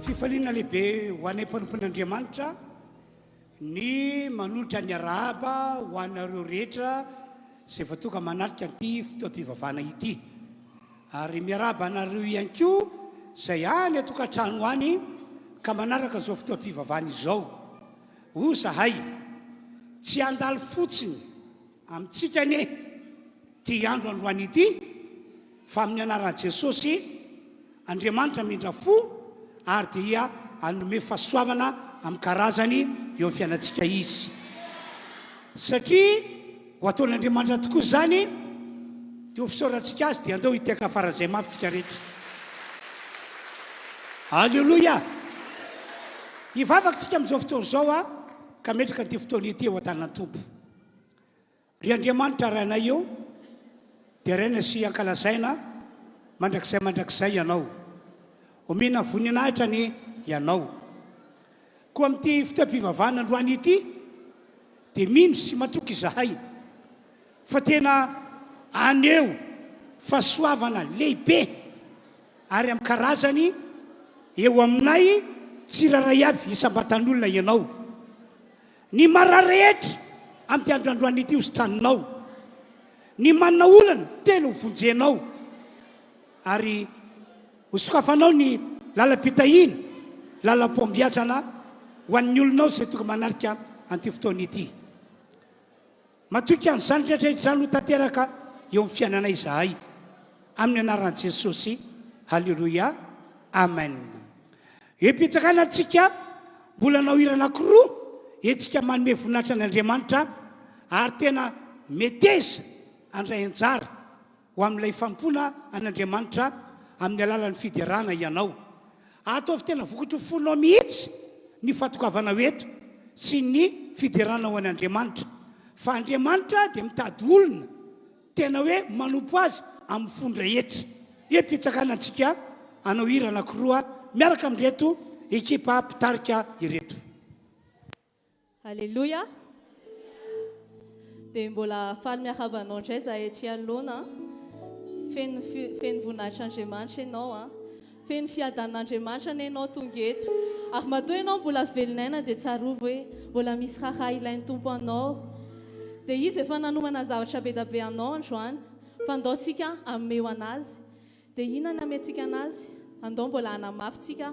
Fifaliana lehibe ho anay mpanompon'Andriamanitra ny manolotra ny arahaba ho anareo rehetra izay efa tonga manatrika an'ity fotoam-pivavahana ity. Ary miarahaba anareo ihany koa izay any an-tokantrano any ka manaraka izao fotoam-pivavahana izao. Hoy izahay, tsy handalo fotsiny amintsika anie ity andro androany ity fa amin'ny anaran'i Jesosy Andriamanitra hamindra fo ary dia hanome fahasoavana amin'ny karazany eo amin'ny fiainantsika Izy. Satria ho ataon'Andriamanitra tokoa izany, dia ho fisaorantsika Azy, dia andao hitehaka faran'izay mafy tsika rehetra. Aleloia! Hivavaka tsika amin'izao fotoana izao ka hametraka an'ity fotoana ity eo an-tanan'ny Tompo. Ry Andriamanitra Rainay ô, deraina sy ankalazaina mandrakizay mandrakizay Ianao. Omena voninahitra anie Ianao. Koa amin'ity fotoam-pivavahana androany ity dia mino sy matoky izahay fa tena haneho fahasoavana lehibe ary amin'ny karazany eo aminay tsirairay avy isam-batan'olona Ianao. Ny marary rehetra amin'ity andro androany ity ho sitraninao. Ny manana olana tena ho vonjenao. Ary ho sokafanao ny lalam-pitahiana, lalam-pahombiazana ho an'ny olonao izay tonga manatrika an'ity fotoana ity. Matoky an'izany rehetra izany ho tanteraka eo amin'ny fiainanay izahay. Amin'ny anaran'i Jesosy. Haleloia. Amen. Eo am-pitsakana antsika, mbola hanao hira anankiroa etsika manome voninahitra an'Andriamanitra ary tena meteza handray anjara ho amin'ilay fanompoana an'Andriamanitra amin'ny alalan'ny fiderana ianao. Ataovy tena vokatry ny fonao mihitsy ny fahatongavanao eto sy ny fideranao an'Andriamanitra. Fa Andriamanitra dia mitady olona tena hoe manompo Azy amin'ny fony rehetra. Eo-pitsakana antsika hanao hira anankiroa miaraka amin'ireto ekipa mpitarika ireto. Aleloia! Dia mbola faly miarahaba anao indray izahay ety anoloana an. Feno feno voninahitr'Andriamanitra ianao an. Feno fiadanan'Andriamanitra anie ianao tonga eto. Ary matoa ianao mbola velon'aina dia tsarovy hoe mbola misy raharaha ilain'ny Tompo anao. Dia Izy efa nanomana zavatra be dia be anao androany. Fa ndao tsika hanome ho an'Azy. Dia inona ny hameantsika anazy? Andao mbola hanamafy tsika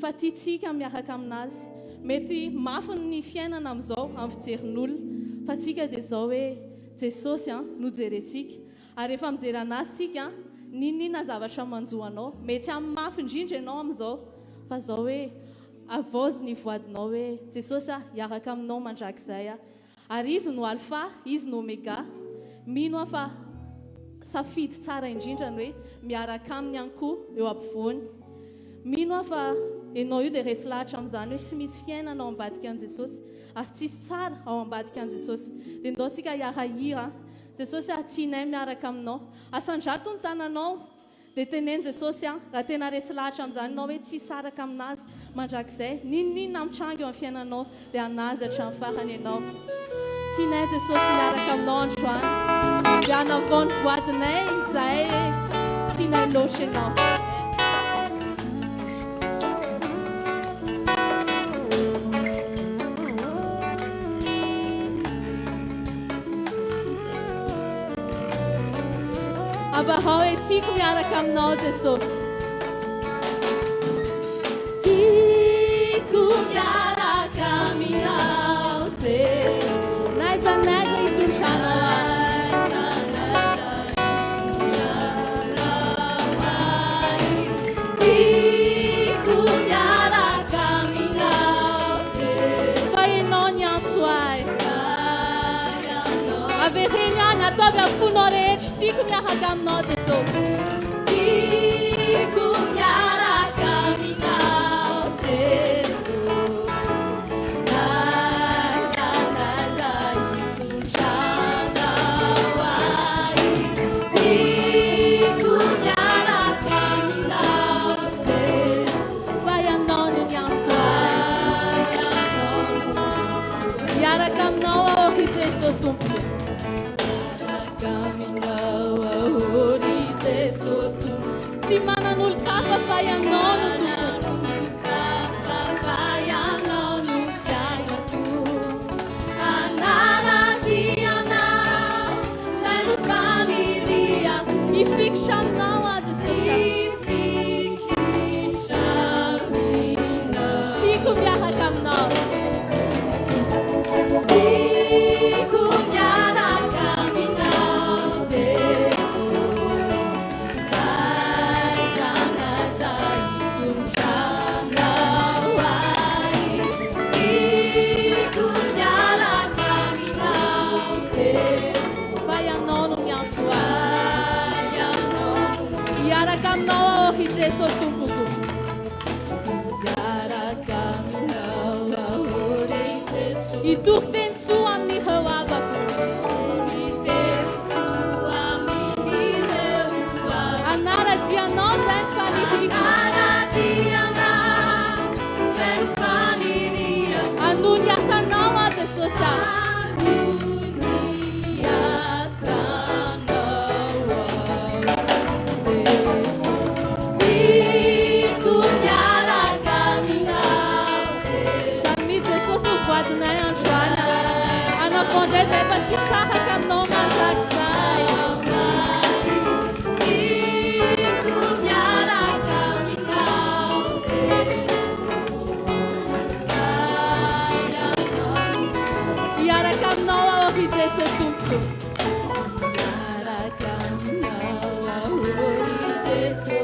fa tiantsika miaraka aminazy. Mety mafy ny fiainana amin'izao amin'ny fijerin'olona fa tsika dia izao hoe Jesosy an no jerentsika. Ary rehefa mijery anazy tsika an, n'inon'inona zavatra manjo anao, mety amin'ny mafy indrindra ianao amin'izao fa izao hoe havaozy ny voadinao hoe Jesosy ah hiaraka aminao mandrakizay aho. Ary Izy no Alpha, Izy no Omega. Mino aho fa safidy tsara indrindra ny hoe miaraka Aminy ihany koa eo ampovoany. Mino aho fa ianao io dia resy lahatra amin'izany hoe tsy misy fiainana ao ambadika an'i Jesosy ary tsisy tsara ao ambadika an'i Jesosy. Dia ndao tsika hiara-hira. Jesosy ah, tianay miaraka aminao. Asandrato ny tananao. Dia teneno Jesosy an, raha tena resy lahatra amin'izany ianao hoe tsy hisaraka aminazy mandrakizay, n'inon'inona mitranga eo amin'ny fiainanao dia hanazy hatramin'ny farany ianao. Tianay Jesosy hiaraka aminao androany. Dia hanavao ny voadinay izahay e, tianay loatra ianao. Ambarao hoe tiako miaraka aminao Jesosy. Tiako miaraka aminao Jesosy. N'aiza n'aiza hitondranao ahy. Tiako miaraka aminao Jesosy. Fa ianao niantso ahy. Avereno ihany, ataovy amin'ny fonao rehetra. Tiako miaraka aminao Jesosy. Tiako miaraka aminao Jesosy. N'aiza n'aiza hitondranao ahy. Tiako miaraka aminao Jesosy. Fa ianao no niantso ahy. Miaraka aminao aho ry Jeso Tompoko. Miaraka aminao aho ry Jeso Tompoko. Tsy manan'olon-kafa fa ianao no Tompoko. foko. Hiaraka aminao aho ry Jesoa. Hitory teny soa amin'ireo havako. Hitory teny soa amin'ireo havako. Hanara-dia anao izay ny faniriako. Hanara-dia anao izay ny faniriako. Hanohy ny asanao aho Jesosy ah. Hanohy ny asanao aho Jeso. Tiako miaraka aminao Jeso. Samy Jesosy ho voadinay androany. Anavao indray izay fa tsy hisaraka aminao mandrakizay. Tiako miaraka aminao Jeso. Hiaraka aminao aho ry Jeso Tompoko. Hiaraka aminao aho ry Jeso.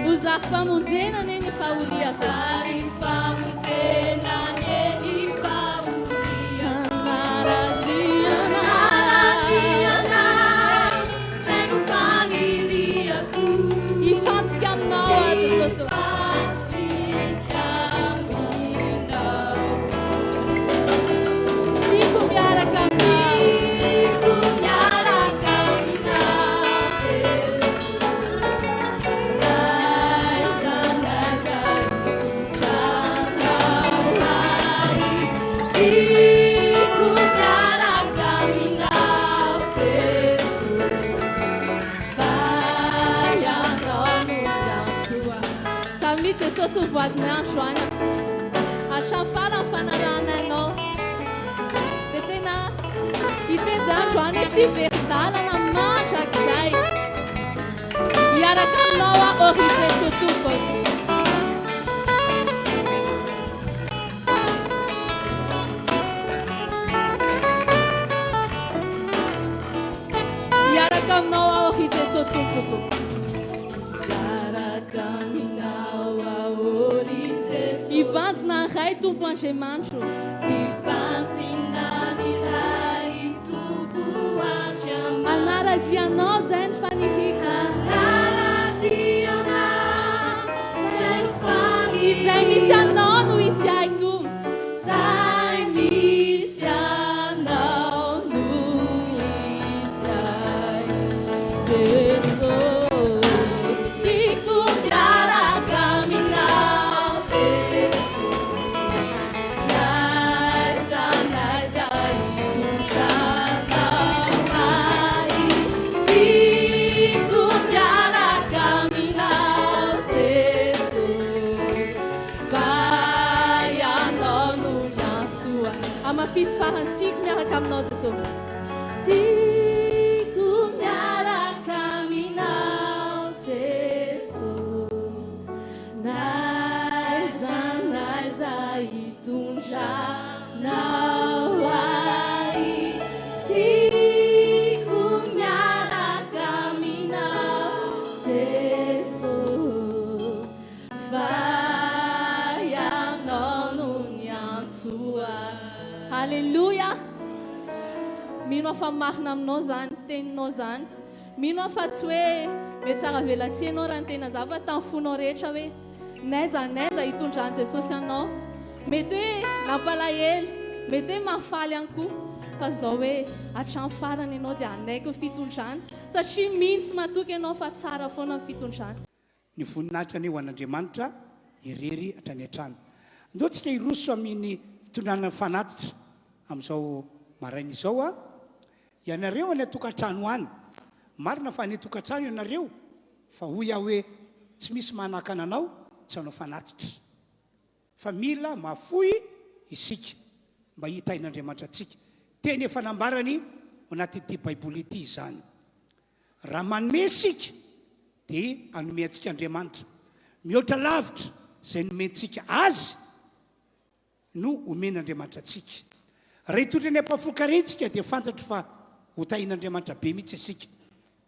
Ho zary famonjena anie ny fahoriako. Zary famonjena anie ny fahoriako. Hanara-dia anao, izay no faniriako. Hifantsika aminao aho Jesosy. Hifantsika aminao. Tiako miaraka aminao. Tiako miaraka aminao Jesoa. N'aiza n'aiza hitondranao ahy. Tiako miaraka aminao Jesoa. Fa ianao no miantso ahy. Samia Jesosy ho voadinay androany. Hatramin'ny farany fanarahana anao. Dia tena hiteny za androany hoe tsy very dalana mandrakizay. Hiaraka aminao aho ô ry Jesoa Tompo. Hiaraka aminao aho ry Jesoa Tompoko. Hiaraka aminao aho ry Jesoa. Hibanjina ny Ray Tompo Andriamanitro. Hibanjina ny Ray Tompo Andriamanitro. Hanara-dia Anao izay ny faniriako. Hanara-dia Anao izay no faniriako. Izay misy Anao no hisy ahy koa. Izay misy Anao no hisy ahy Jeso. Tiako miaraka aminao Jeso. N'aiza n'aiza hitondranao ahy. Tiako miaraka aminao Jeso. Fa Ianao no miantso ahy. Hamafiso farany tiako miaraka aminao Jesosy. Tiako miaraka aminao Jeso. N'aiza n'aiza hitondranao ahy. Tiako miaraka aminao Jeso. Fa Ianao no niantso ahy. Haleloia! Mino aho fa marina aminao izany teninao izany. Mino aho fa tsy hoe mihatsara velatsihy ianao raha niteny an'izany fa tamin'ny fonao rehetra hoe n'aiza n'aiza hitondran'i Jesosy anao. Mety hoe nampalahelo, mety hoe mahafaly ihany koa fa izao hoe hatramin'ny farany ianao dia hanaiky ny fitondrany satria mino sy matoky ianao fa tsara foana ny fitondrany. Ny voninahitra anie ho an'Andriamanitra irery hatrany hatrany. Andao tsika hiroso amin'ny fitondrana ny fanatitra amin'izao maraina izao a. Ianareo any an-tokantrano any, marina fa any an-tokantrano ianareo fa hoy aho hoe tsy misy manakana anao tsy hanao fanatitra. Fa mila mahafoy isika mba hitahin'Andriamanitra antsika. Teny efa nambarany ao anatin'ity Baiboly ity izany. Raha manome isika dia hanome antsika Andriamanitra. Mihoatra lavitra izay nomentsika Azy no omen'Andriamanitra antsika. Raha hitondra ny ampahafolon-karentsika dia fantatro fa hotahin'Andriamanitra be mihitsy isika.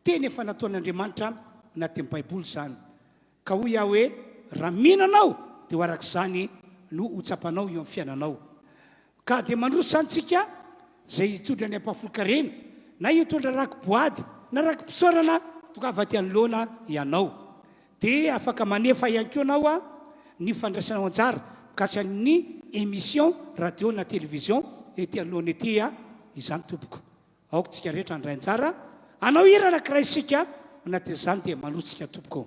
Teny efa nataon'Andriamanitra anatin'ny Baiboly izany. Ka hoy aho hoe, raha mino anao dia ho araka izany no ho tsapanao eo amin'ny fiainanao. Ka dia mandroso izany tsika izay hitondra ny ampahafolon-karena, na hitondra raki-boady na raki-pisaorana, tongava aty anoloana ianao. Dia afaka manefa ihany koa ianao ny fandraisanao anjara mikasika ny émission radio na télévision ety anoloana ety izany tompoko. Aoka tsika rehetra handray anjara hanao hira anankiray isika anatin'izany dia manotsika tompoko.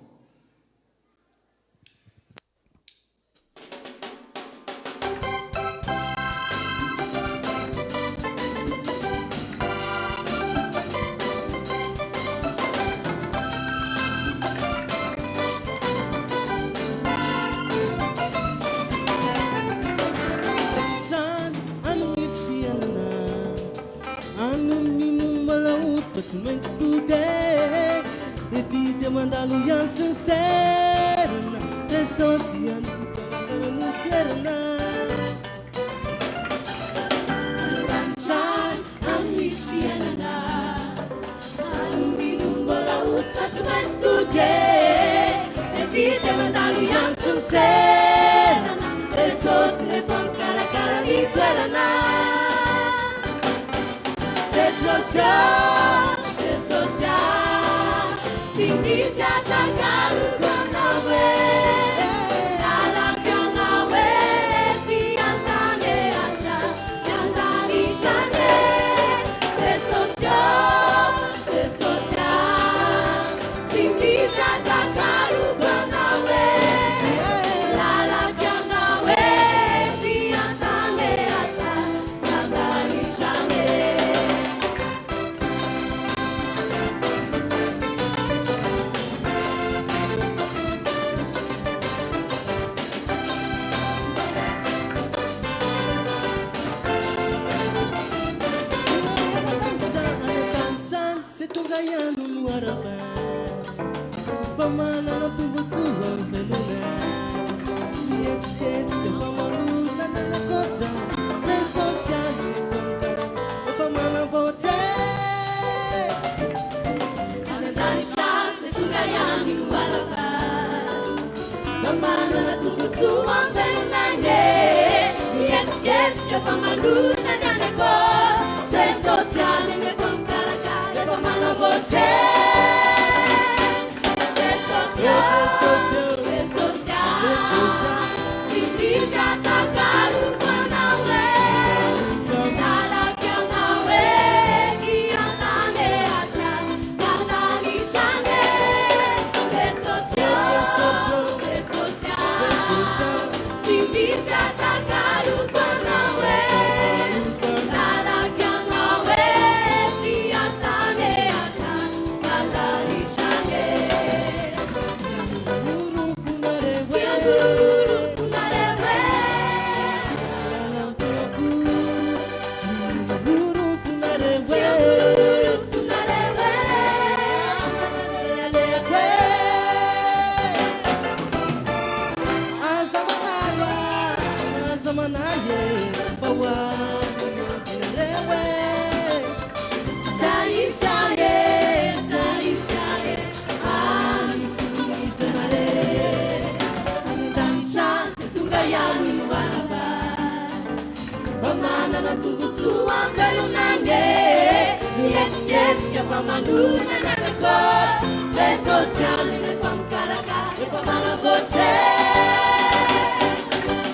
Any misy fiainana Any mino mbola ody fa tsy maintsy tody e Ety dia mandalo ihany sy miserana Jesosy ihany mikarakara no toerana Any any misy fiainana Any mino mbola ody fa tsy maintsy tody e Ety dia mandalo ihany sy miserana Jesosy no efa mikarakara ny toerana Jesosy ô, Jesosy a, tsy misy atakaroko anao e, lalako anao e, tsy an-tany e, asa an-danitra any e, Jesosy ô, Jesosy a, tsy misy atakaroko anao e, lalako anao e, tsy an-tany e, asa an-danitra any e. Tsy tonga ihany no araka Fa manana tombotsoa velona Mihetsiketsika fa manorina ny anakoatra Jesosy ihany efa mikarakara efa manamboatra e Any an-danitra tsy tonga ihany no araka Fa manana tombotsoa velona e Mihetsiketsika fa manorina ny any ankoatra Jesosy ihany no efa mikarakara efa manamboatra e Jesosy ô, Jesosy a, tsy misy atakaroko anao e Lalako anao e, ty an-tany e, hatrany an-danitra any e Jesosy ô, Jesosy a, tsy misy atakaroko anao e Lalako anao e, ty an-tany e, hatrany an-danitra any e Tsy angororo fonareo e Tsy angororo fonareo e Aza manahy aza manahy e fa ho avy nareo e Sarisa e, sarisa e, any misy anareo. Any an-danitra tsy tonga ihany no araba. Fa manana tombotsoa velona any e. Mihetsiketsika fa manorina ny any ankoatra. Jesosy ihany no efa mikarakara, efa manamboatra e.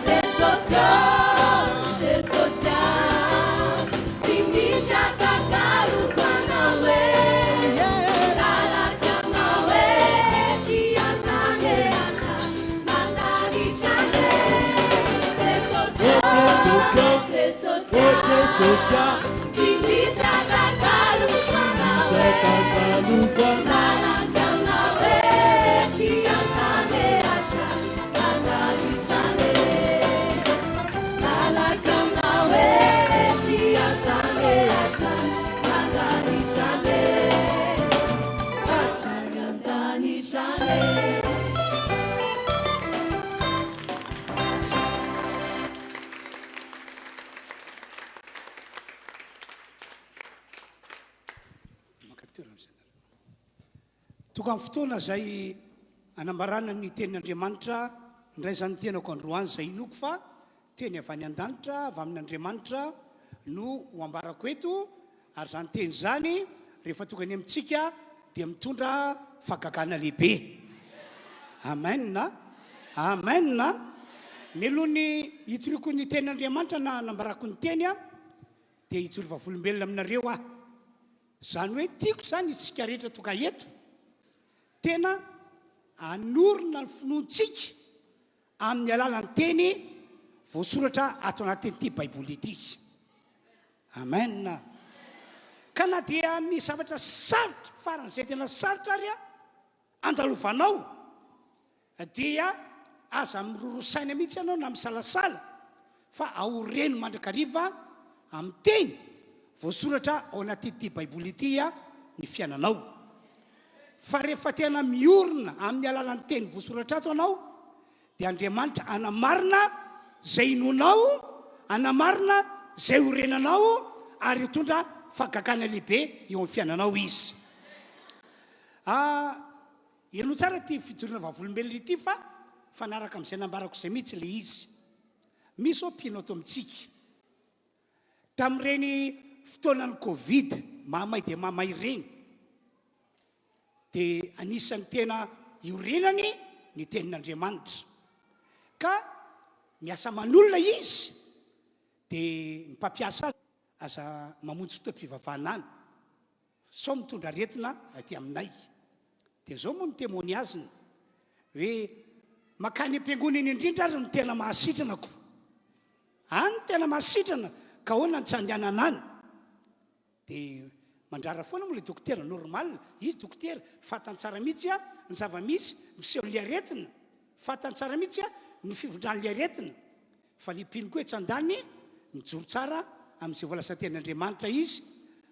Jesosy ô, Jesosy a, tsy misy atakaroko anao e. Lalako anao e, ty an-tany e, hatrany an-danitra any e. Jesosy ô, Jesosy a, tsy misy atakaroko anao e. Lalako anao e, ty an-tany e, hatrany an-danitra any e. Lalako anao e, ty an-tany e, hatrany an-danitra any e. Hatrany an-danitra any e. Maka toerana izay nareo. Tonga amin'ny fotoana izay anambarana ny tenin'Andriamanitra indray izany ny tenako androany izay inoako fa teny avy any an-danitra avy amin'Andriamanitra no ho ambarako eto ary izany teny izany rehefa tonga any amintsika dia mitondra fahagagana lehibe. Amen a! Amen a! Mialoha ny hitoriako ny tenin'Andriamanitra na hanambarako ny teny aho dia hijoro vavolombelona aminareo aho. Izany hoe tiako izany isika rehetra tonga eto tena hanorina ny finoantsika amin'ny alalan'ny teny voasoratra ato anatin'ity Baiboly ity. Amen. Ka na dia misy zavatra sarotra faran'izay tena sarotra ary andalovanao dia aza miroro saina mihitsy ianao na misalasala fa aoreno mandrakariva amin'ny teny voasoratra ao anatin'ity Baiboly ity ny fiainanao. Fa rehefa tena miorina amin'ny alalan'ny teny voasoratra ato ianao dia Andriamanitra hanamarina izay inoanao, hanamarina izay iorenanao ary hitondra fahagagana lehibe eo amin'ny fiainanao Izy. Ah, henoy tsara ity fijoroana vavolombelona ity fa mifanaraka amin'izay nambarako izay mihitsy ilay izy. Misy zao mpino ato amintsika. Tamin'ireny fotoanan'ny Covid mahamay dia mahamay ireny, dia anisan'ny tena iorenany ny tenin'Andriamanitra. Ka miasa aman'olona izy, dia ny mpampiasa azy aza mamonjy fotoam-pivavahana any. Sao mitondra aretina aty aminay. Dia zao moa ny témoignage-ny hoe makany am-piangonana indrindra ary no tena mahasitrana ko. Any no tena mahasitrana ka ahoana no tsy andehanana any. Dia mandrara foana moa ilay dokotera, normal, izy dokotera, fantany tsara mihitsy ny zava-misy miseho ilay aretina, fantany tsara mihitsy ny fivondran'ilay aretina. Fa ny mpino koa etsy andaniny mijoro tsara amin'izay voalazan'ny tenin'Andriamanitra izy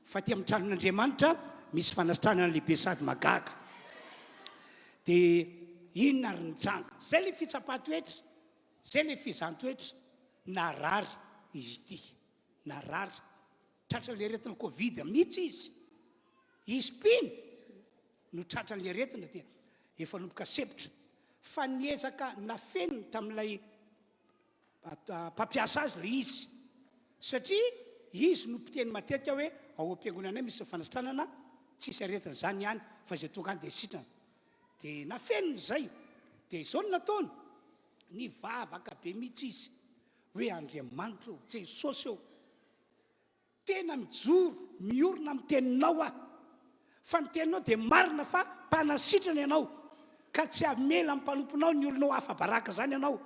fa aty amin'ny tranon'Andriamanitra misy fanasitranana lehibe sady mahagaga. Dia inona ary ny tranga? Izay ilay fitsapan-toetra, izay ilay fizahan-toetra. Narary izy ity, narary, tratran'ilay aretina covid mihitsy izy. Izy mpino no tratran'ilay aretina dia efa nomboka sempotra. Fa niezaka nafeniny tamin'ilay mpampiasa azy ilay izy satria izy no mpiteny matetika hoe ao am-piangonanay misy fanasitranana, tsisy aretina izany any fa izay tonga any dia sitrana. Dia nafeniny izay. Dia izao no nataony, nivavaka be mihitsy izy hoe Andriamanitra ô, Jesosy ô, Tena mijoro, miorina amin'ny teninao aho. Fa ny teninao dia marina fa mpanasitrana ianao, ka tsy hamela ny mpanomponao ny olonao afa-baraka izany ianao.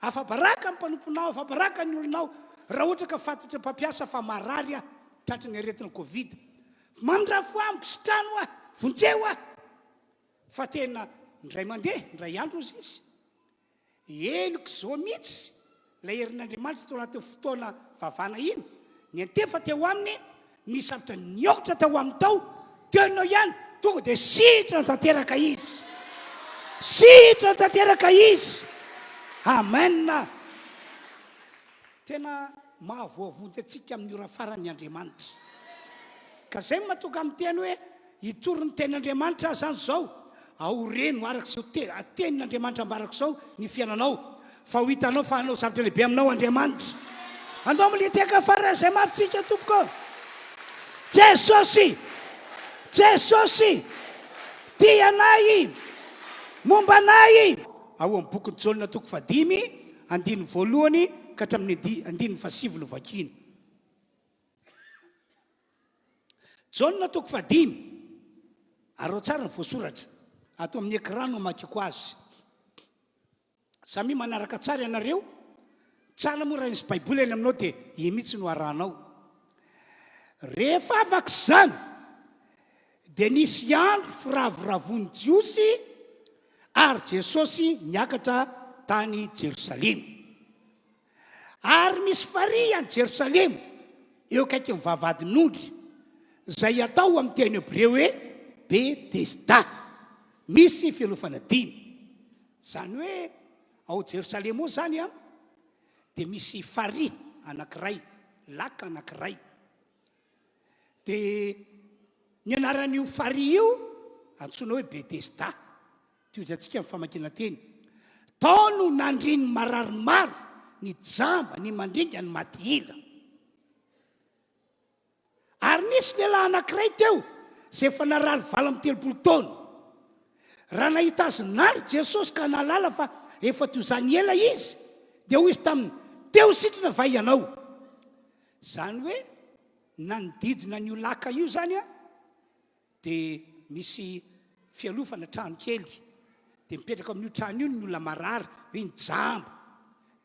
Afa-baraka ny mpanomponao, afa-baraka ny olonao, raha ohatra ka fantatry ny mpampiasa fa marary aho, tratry ny aretina covid. Mandrafo amiko, sitrano aho, vonjeo aho. Fa tena indray mandeha, indray andro hozy izy, Henoko izao mihitsy ilay herin'Andriamanitra tao anatin'ny fotoana vavana iny, niantefa teo aminy, nisy zavatra niaotra tao aminy tao, teo no ihany, tonga dia sitrana tanteraka izy. Sitrana tanteraka izy. Amen. Tena mahavoavonjy antsika amin'ny ora farany Andriamanitra. Ka izay no mahatonga miteny hoe hitory ny tenin'Andriamanitra aho izany izao, aoreno araka izao tenin'Andriamanitra ambarako izao ny fiainanao, fa ho hitanao fa hanao zavatra lehibe aminao Andriamanitra. Andao militeka faran'izay mafy tsika tompoko. Jesosy! Jesosy! Tia anay! Momba anay! Ao amin'ny bokin'i Jaona toko fahadimy, andininy voalohany ka hatramin'ny andininy fahasivy no vakina. Jaona toko fahadimy, araho tsara ny voasoratra. Ato amin'ny écran no amakiko azy. Samia manaraka tsara ianareo. Tsara moa raha misy Baiboly any aminao dia iny mihitsy no arahanao. Rehefa afaka izany dia nisy andro firavoravoan'ny Jiosy ary Jesosy niakatra tany Jerosalema. Ary misy farihy any Jerosalema eo akaikin'ny vavahadin'ondry izay atao amin'ny teny hebreo hoe Betesda. Misy fialofana dimy. Izany hoe ao Jerosalema ao izany an, dia misy farihy anankiray, lac anankiray. Dia ny anaran'io farihy io antsoina hoe Betesda. Tohizantsika ny famakiana teny. Tao no nandrin'ny marary maro, ny jamba, ny mandringa, ny maty ila. Ary nisy lehilahy anankiray teo izay efa narary 38 taona. Raha nahita azy nandry Jesosy ka nahalala fa efa toy izany ela izy, dia hoy izy taminy, Te ho sitrana va ianao? Izany hoe nanodidina an'io laka io izany dia misy fialofana, trano kely. Dia mipetraka amin'io trano io ny olona marary, hoe ny jamba,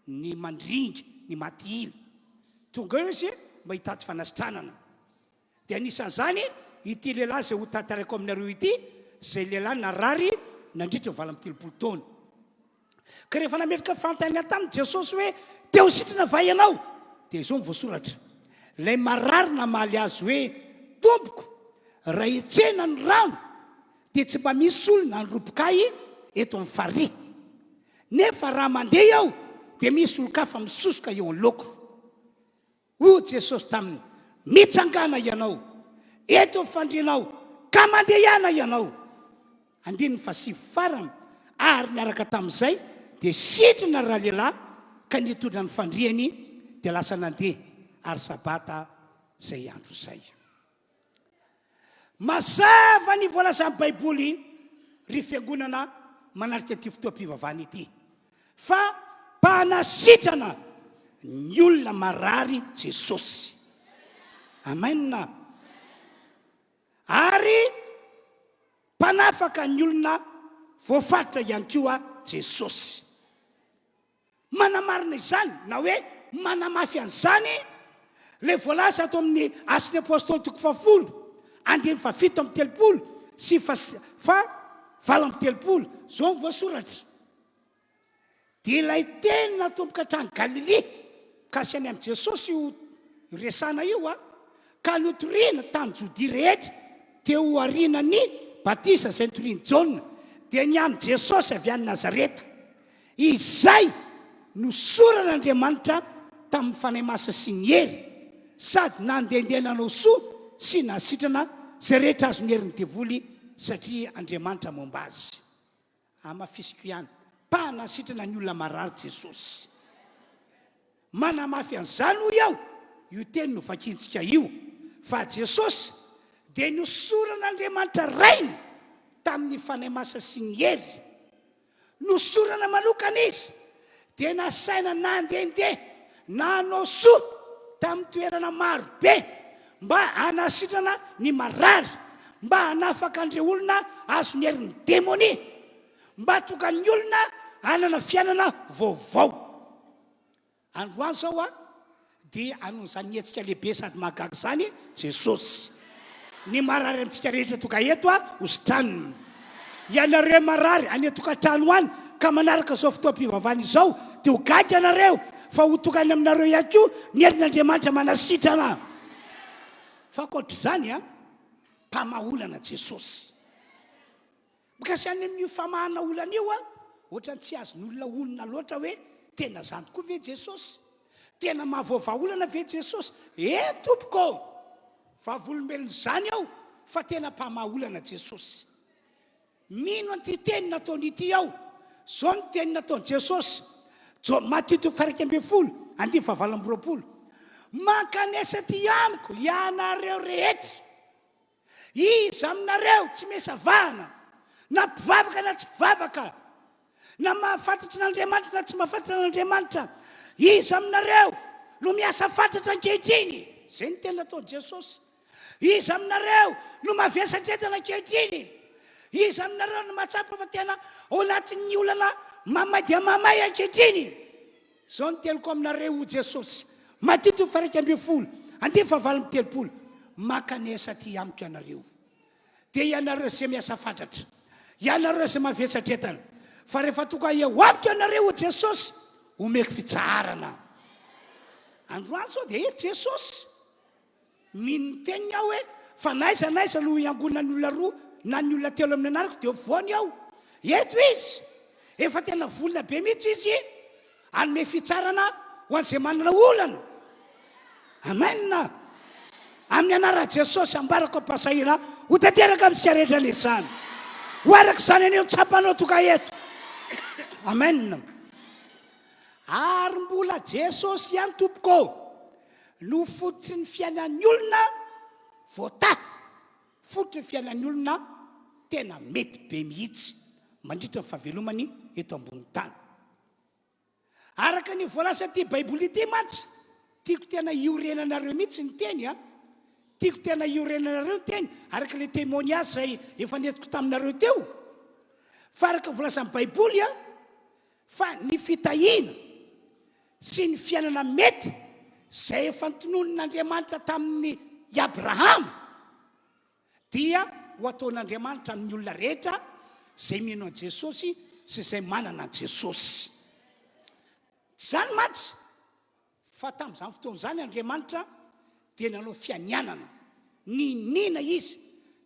ny mandringa, ny maty ila. Tonga eo izy mba hitady fanasitranana. Dia anisan'izany ity lehilahy izay hotantaraiko aminareo ity, izay lehilahy narary nandritra ny 38 taona. Ka rehefa nametraka fanontaniana taminy Jesosy hoe, Te ho sitrana va ianao? Dia izao no voasoratra, Ilay marary namaly azy hoe, Tompoko, raha hetsehina ny rano, dia tsy mba misy olona handroboka ahy eto amin'ny farihy. Nefa raha mandeha aho, dia misy olon-kafa misosoka eo anoloako. Hoy Jesosy taminy, Mitsangàna ianao, eto ny fandrianao, ka mandehana ianao. Andininy fahasivy farany, Ary niaraka tamin'izay dia sitrana ralehilahy ka nitondra ny fandriany dia lasa nandeha, ary Sabata izay andro izay. Mazava ny voalazan'ny Baiboly, ry fiangonana manatrika ity fotoam-pivavahana ity, fa mpanasitrana ny olona marary Jesosy. Amen. Ary mpanafaka ny olona voafaritra ihany koa Jesosy. Manamarina izany na hoe manamafy an'izany ilay voalaza ato amin'ny Asan'ny Apostoly toko fahafolo, andininy fahafito amby telopolo sy faha-38. Izao no voasoratra, Dia ilay teny natomboka hatrany Galilia, mikasika ny amin'i Jesosy io resahana io, ka notorina tany Jodia rehetra, teo aorianan'ny batisa izay notorian'i Jaona, dia ny amin'i Jesosy avy any Nazareta. Izay nosoran'Andriamanitra tamin'ny Fanahy Masina sy ny hery, sady nandehandeha nanao soa sy nahasitrana izay rehetra azon'ny herin'ny devoly, satria Andriamanitra momba azy. Hamafisiko ihany, mpanasitrana ny olona marary Jesosy. Manamafy an'izany hoy aho io teny novakintsika io, fa Jesosy dia nosoran'Andriamanitra Rainy tamin'ny Fanahy Masina sy ny hery. Nosorana manokana izy, dia nasaina nandehandeha nanao soa tamin'ny toerana maro be mba hanasitrana ny marary, mba hanafaka an'ireo olona azon'ny herin'ny demonia, mba hahatonga ny olona hanana fiainana vaovao. Androany izao a, dia hanao an'izany hetsika lehibe sady mahagaga izany Jesosy. Ny marary amintsika rehetra tonga eto a, ho sitranina. Ianareo marary any an-tokantrano any ka manaraka izao fotoam-pivavahana izao dia ho gaga ianareo fa ho tonga any aminareo ihany koa ny herin'Andriamanitra manasitrana. Fa ankoatr'izany a, mpamaha olana Jesosy. Mikasika any amin'io famahana olana io an, ohatran'ny tsy azon'ny olona onona loatra hoe tena izany tokoa ve Jesosy? Tena mahavoavaha olana ve Jesosy? Eny tompoko ô! Vavolombelon'izany aho fa tena mpamaha olana Jesosy. Mino an'ity teny nataony ity aho. Izao ny teny nataon'i Jesosy, Jo, Matio toko faha-11, andininy faha-28, Mankanesa aty amiko ianareo rehetra. Iza aminareo tsy miasa vahana, na mpivavaka na tsy mpivavaka, na mahafantatra an'Andriamanitra na tsy mahafantatra an'Andriamanitra, iza aminareo no miasa fatratra ankehitriny? Izay no teny nataon'i Jesosy. Iza aminareo no mavesatra entana ankehitriny? Iza aminareo no mahatsapa fa tena ao anatin'ny olana mamay dia mamay ankehitriny? Izao no teniko aminareo, hoy Jesosy, Matio toko faha-11, andininy faha-38, Mankanesa aty amiko ianareo, dia ianareo izay miasa fatratra, ianareo izay mavesatra entana, fa rehefa tonga eo amiko ianareo, hoy Jesosy, homeko fitsaharana. Androany izao dia eto Jesosy. Mino ny teniny aho hoe fa n'aiza n'aiza no hiangonan'ny olona roa na ny olona telo amin'ny anarako dia afovoany aho. Eto izy. Efa tena vonona be mihitsy izy hanome fitsarana ho an'izay manana olana. Amen. Amin'ny anaran'i Jesosy ambarako am-pahasahiana ho tanteraka amintsika rehetra anie izany. Ho araka izany anie no tsapanao tonga eto. Amen. Ary mbola Jesosy ihany tompoko ô no fototry ny fiainan'ny olona voatahy, fototry ny fiainan'ny olona tena mety be mihitsy. mandritra ny fahavelomany eto ambonin'ny tany. Araka ny voalazan'ity Baiboly ity mantsy, tiako tena hiorenanareo mihitsy ny teny a! Tiako tena hiorenanareo ny teny, araka ilay témoignage izay efa nentiko taminareo teo, fa araka ny voalazan'ny Baiboly a, fa ny fitahiana sy ny fiainana mety izay efa notononin'Andriamanitra tamin'i Abrahama dia ho ataon'Andriamanitra amin'ny olona rehetra izay mino an'i Jesosy sy izay manana an'i Jesosy. Tsy izany mantsy fa tamin'izany fotoana izany Andriamanitra dia nanao fianianana. Niniana izy.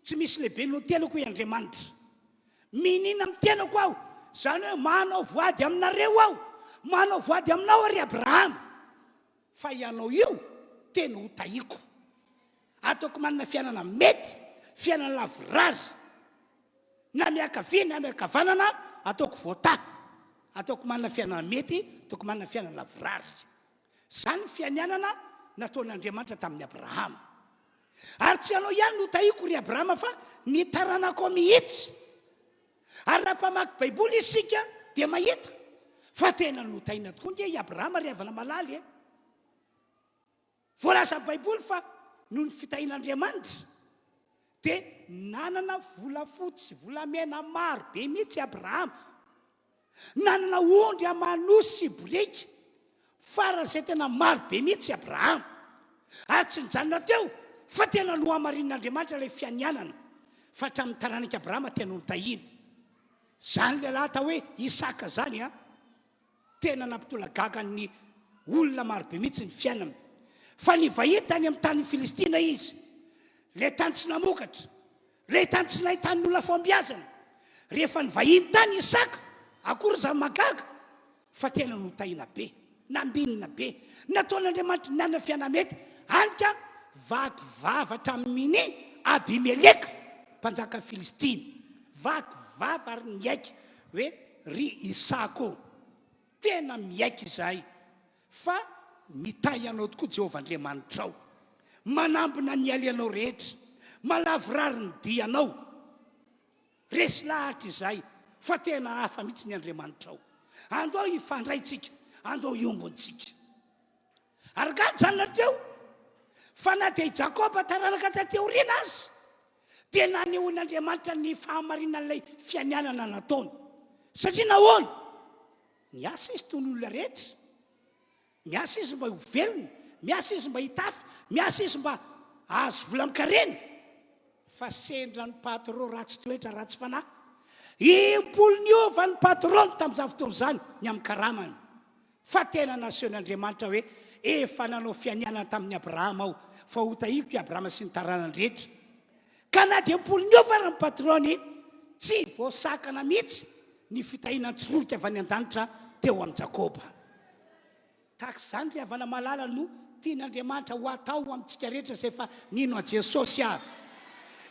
Tsy misy lehibe noho ny tenako hoy Andriamanitra. Miniana amin'ny tenako aho. Izany hoe manao voady aminareo aho. Manao voady aminao aho ry Abrahama. Fa ianao io tena ho tahiko. Ataoko manana fiainana mety, fiainana lavorary. Na miankavia na miankavanana, ataoko voatahy. Ataoko manana fiainana mety, ataoko manana fiainana lavorary. Izany ny fianianana nataon'Andriamanitra tamin'i Abrahama. Ary tsy ianao ihany no tahiko ry Abrahama fa ny taranakao mihitsy. Ary raha mpamaky Baiboly isika dia mahita fa tena notahina tokoa nge i Abrahama ry havana malala e. Voalazan'ny Baiboly fa noho ny fitahian'Andriamanitra dia nanana volafotsy sy volamena maro be mihitsy i Abrahama. Nanana ondry aman'osy sy boriky faran'izay tena maro be mihitsy i Abrahama. Ary tsy nijanona teo fa tena nohamarinin'Andriamanitra ilay fianianana fa hatramin'ny taranak'i Abrahama tena notahina. Izany lehilahy atao hoe Isaka izany an! Tena nampitolagaga ny olona marobe mihitsy ny fiainany. Fa nivahiny tany amin'ny tanin'ny Filistina izy, ilay tany tsy namokatra, ilay tany tsy nahitan'ny olona fahombiazana. Rehefa nivahiny tany Isaka, akory izany mahagaga fa tena notahina be, nambinina be. Nataon'Andriamanitra nanana fiaina-mety, hany ka vaky vava hatramin'i Abimeleka, mpanjakan'ny Filistina. Vaky vava ary niaiky hoe, Ry Isaka ô, tena miaiky izahay fa mitahy anao tokoa Jehovah Andriamanitrao. Manambina ny alehanao rehetra, malavorary ny dianao. Resy lahatra izahay fa tena hafa mihitsy ny Andriamanitrao. Andao hifandray tsika, andao hiombontsika. Ary angaha nijanona teo fa na dia i Jakoba taranaka taty aoriana aza dia nanehoan'Andriamanitra ny fahamarinan'ilay fianianana nataony. Satria nahoana? Niasa izy toy ny olona rehetra. Miasa izy mba ho velona, miasa izy mba hitafy, miasa izy mba hahazo vola amin-karena. Fa sendra ny patron ratsy toetra, ratsy fanahy. Impolo niova ny patron tamin'izany fotoana izany ny amin'ny karamany. Fa tena nasehon'Andriamanitra hoe efa nanao fianianana tamin'i Abrahama aho, fa hotahiko i Abrahama sy ny taranany rehetra. Ka na dia impolo niova ary ny patron-ny, tsy voasakana mihitsy ny fitahiana nitsirorika avy any an-danitra teo amin'i Jakoba. Tahaka izany ry havana malala no tian'Andriamanitra ho atao amintsika rehetra izay efa nino an'i Jesosy ary.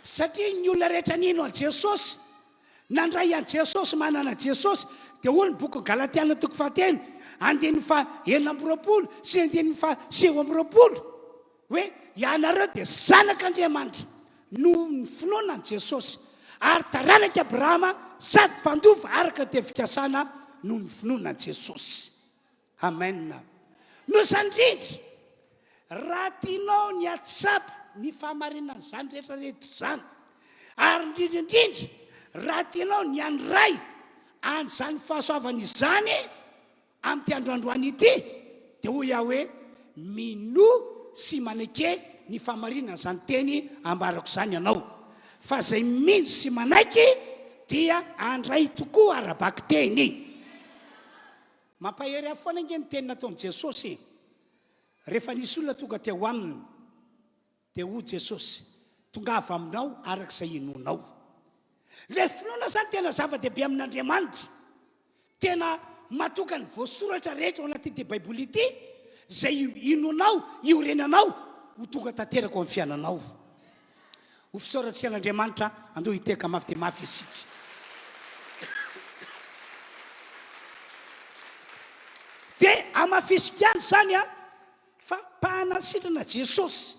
Satria ny olona rehetra nino an'i Jesosy, nandray an'i Jesosy, manana an'i Jesosy, dia hoy ny bokin'ny Galatiana toko fahatelo, andininy faha 26 sy andininy faha 29, hoe ianareo dia zanak'Andriamanitra noho ny finoana an'i Jesosy, ary taranak'i Abrahama sady mpandova araka ny teny fikasana noho ny finoana an'i Jesosy. Amen. Noho izany indrindra, raha tianao ny hahatsapa ny fahamarinan'izany rehetra rehetra izany, ary indrindra indrindra raha tianao ny handray an'izany fahasoavana izany amin'ity andro androany ity, dia hoy aho hoe, minoa sy maneke ny fahamarinan'izany teny ambarako izany ianao. Fa izay mino sy manaiky dia handray tokoa ara-bakiteny. Mampahery ahy foana ange ny teny nataon'i Jesosy e! Rehefa nisy olona tonga teo aminy, dia hoy Jesosy, Tongava aminao araka izay inoanao. Ilay finoana izany tena zava-dehibe amin'Andriamanitra. Tena matoka ny voasoratra rehetra ao anatin'ity Baiboly ity, izay inoanao, iorenanao, ho tonga tanteraka ao amin'ny fiainanao. Ho fisaorantsika an'Andriamanitra, andao hitehaka mafy dia mafy isika. Dia hamafisiko ihany izany an, fa mpanasitrana Jesosy,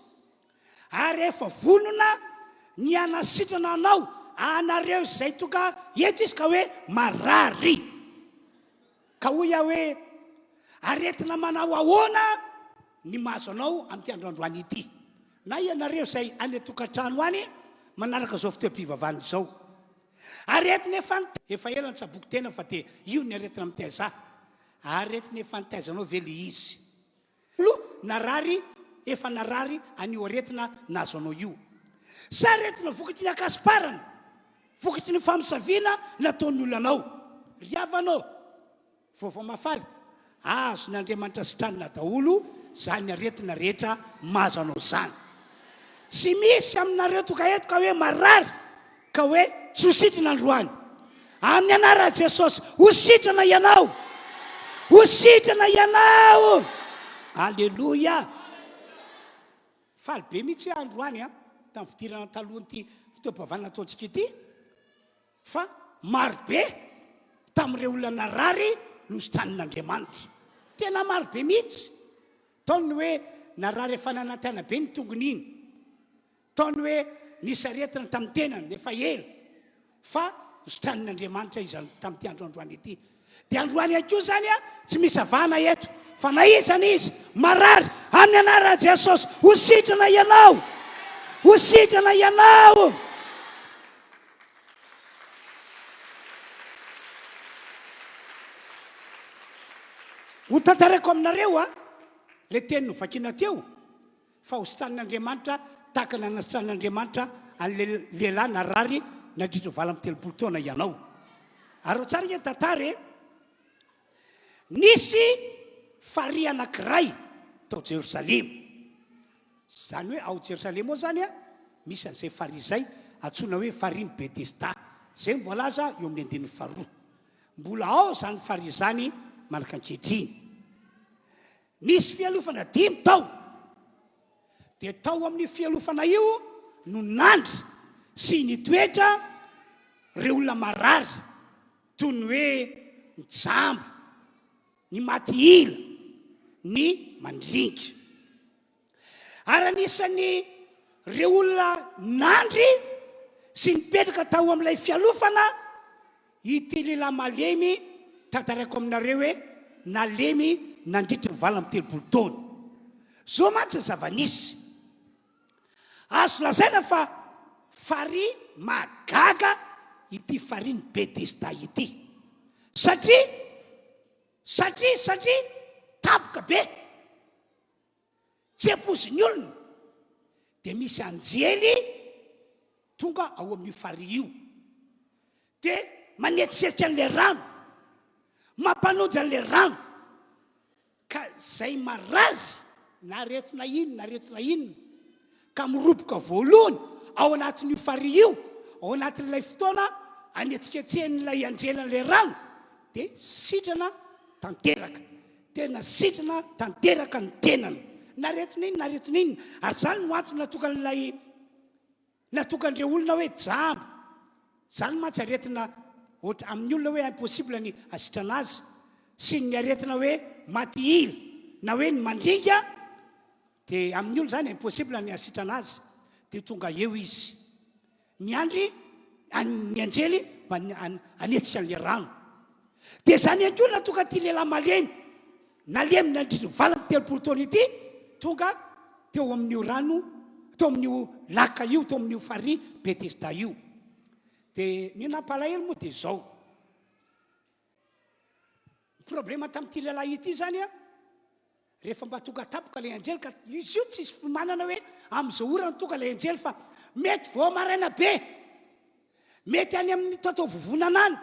ary efa vonona ny hanasitrana anao. anareo izay tonga eto izy ka hoe marary. Ka hoy aho hoe, aretina manao ahoana ny mahazo anao amin'ity andro androany ity? Na ianareo izay any an-tokantrano any manaraka izao fotoam-pivavahana izao. Aretina efa efa ela nitsaboako tena fa dia io ny aretina mitaiza ahy. Aretina efa nitaiza anao ve ilay izy? Aloha narary efa narary an'io aretina nahazo anao io. Sa aretina vokatry ny hakasiparana, vokatry ny famosaviana nataon'ny olona anao. Ry havana ô, vaovao mahafaly, azon'Andriamanitra sitranina daholo izany aretina rehetra mahazo anao izany. Tsy misy aminareo tonga eto ka hoe marary ka hoe tsy ho sitrana androany. Amin'ny anaran'i Jesosy, ho sitrana ianao. Ho sitrana ianao. Aleloia. Faly be mihitsy aho androany a, tamin'ny fidirana talohan'ity fotoam-pivavahana nataontsika ity, fa maro be tamin'ireo olona narary no sitranin'Andriamanitra. Tena maro be mihitsy. Tao ny hoe narary efa nanantena be ny tongony iny. Tao ny hoe nisy aretina tamin'ny tenany efa ela fa nositranin'Andriamanitra izy tamin'ity andro androany ity. Dia androany ihany koa izany tsy misy avahana eto fa na iza na iza marary amin'ny anaran'i Jesosy ho sitrana ianao. Ho sitrana ianao. Ho tantaraiko aminareo a le teny novakiana teo. Fa ho sitranin'Andriamanitra tahaka ny nanasitranan'Andriamanitra an'ilay lehilahy narary nandritra ny 38 taona ianao. Ary tsara ange ny tantara e! Nisy farihy anankiray tao Jerosalema. Izany hoe ao Jerosalema ao izany misy an'izay farihy izay antsoina hoe farihin'i Betesda. Izay no voalaza eo amin'ny andininy faharoa. Mbola ao izany farihy izany mandrak'ankehitriny. Nisy fialofana dimy tao. Dia tao amin'io fialofana io no nandry sy nitoetra ireo olona marary, toy ny hoe ny jamba, ny maty ila, ny mandringa. Ary anisan'ny ireo olona nandry sy nipetraka tao amin'ilay fialofana ity lehilahy malemy tantaraiko aminareo hoe nalemy nandritry ny 38 taona. Izao mantsy ny zava-nisy. Azo lazaina fa farihy mahagaga ity farihin'i Betesda ity. Satria, satria, satria tampoka be. Tsy ampoizin'ny olona dia misy anjely tonga ao amin'io farihy io dia manetsiketsiky an'ilay rano, mampanonja an'ilay rano ka izay marary na aretina inona na aretina inona ka miroboka voalohany ao anatin'io farihy io, ao anatin'ilay fotoana anetsiketsehan'ilay anjely an'ilay rano dia sitrana tanteraka. Tena sitrana tanteraka ny tenany. Na aretina inona na aretina inona. Ary izany no antony natokan'ilay natokan'ireo olona hoe jamba. Izany mantsy aretina ohatra amin'ny olona hoe impossible ny hasitrana azy sy ny aretina hoe maty ila na hoe ny mandringa dia amin'ny olona izany impossible ny hasitrana azy dia tonga eo izy. Miandry ny anjely mba hanetsika an'ilay rano. Dia izany ihany koa nahatonga ity lehilahy malemy, nalemy nandritry ny 38 taona ity, tonga teo amin'io rano, teo amin'io laka io, teo amin'io farihy Betesda io. Dia ny nampalahelo moa dia izao. Ny problema tamin'ity lehilahy ity izany an, rehefa mba tonga tampoka ilay anjely ka izy io tsisy fiomanana hoe amin'izao ora no tonga ilay anjely fa mety vao maraina be, mety any amin'ny tatao vovonana any,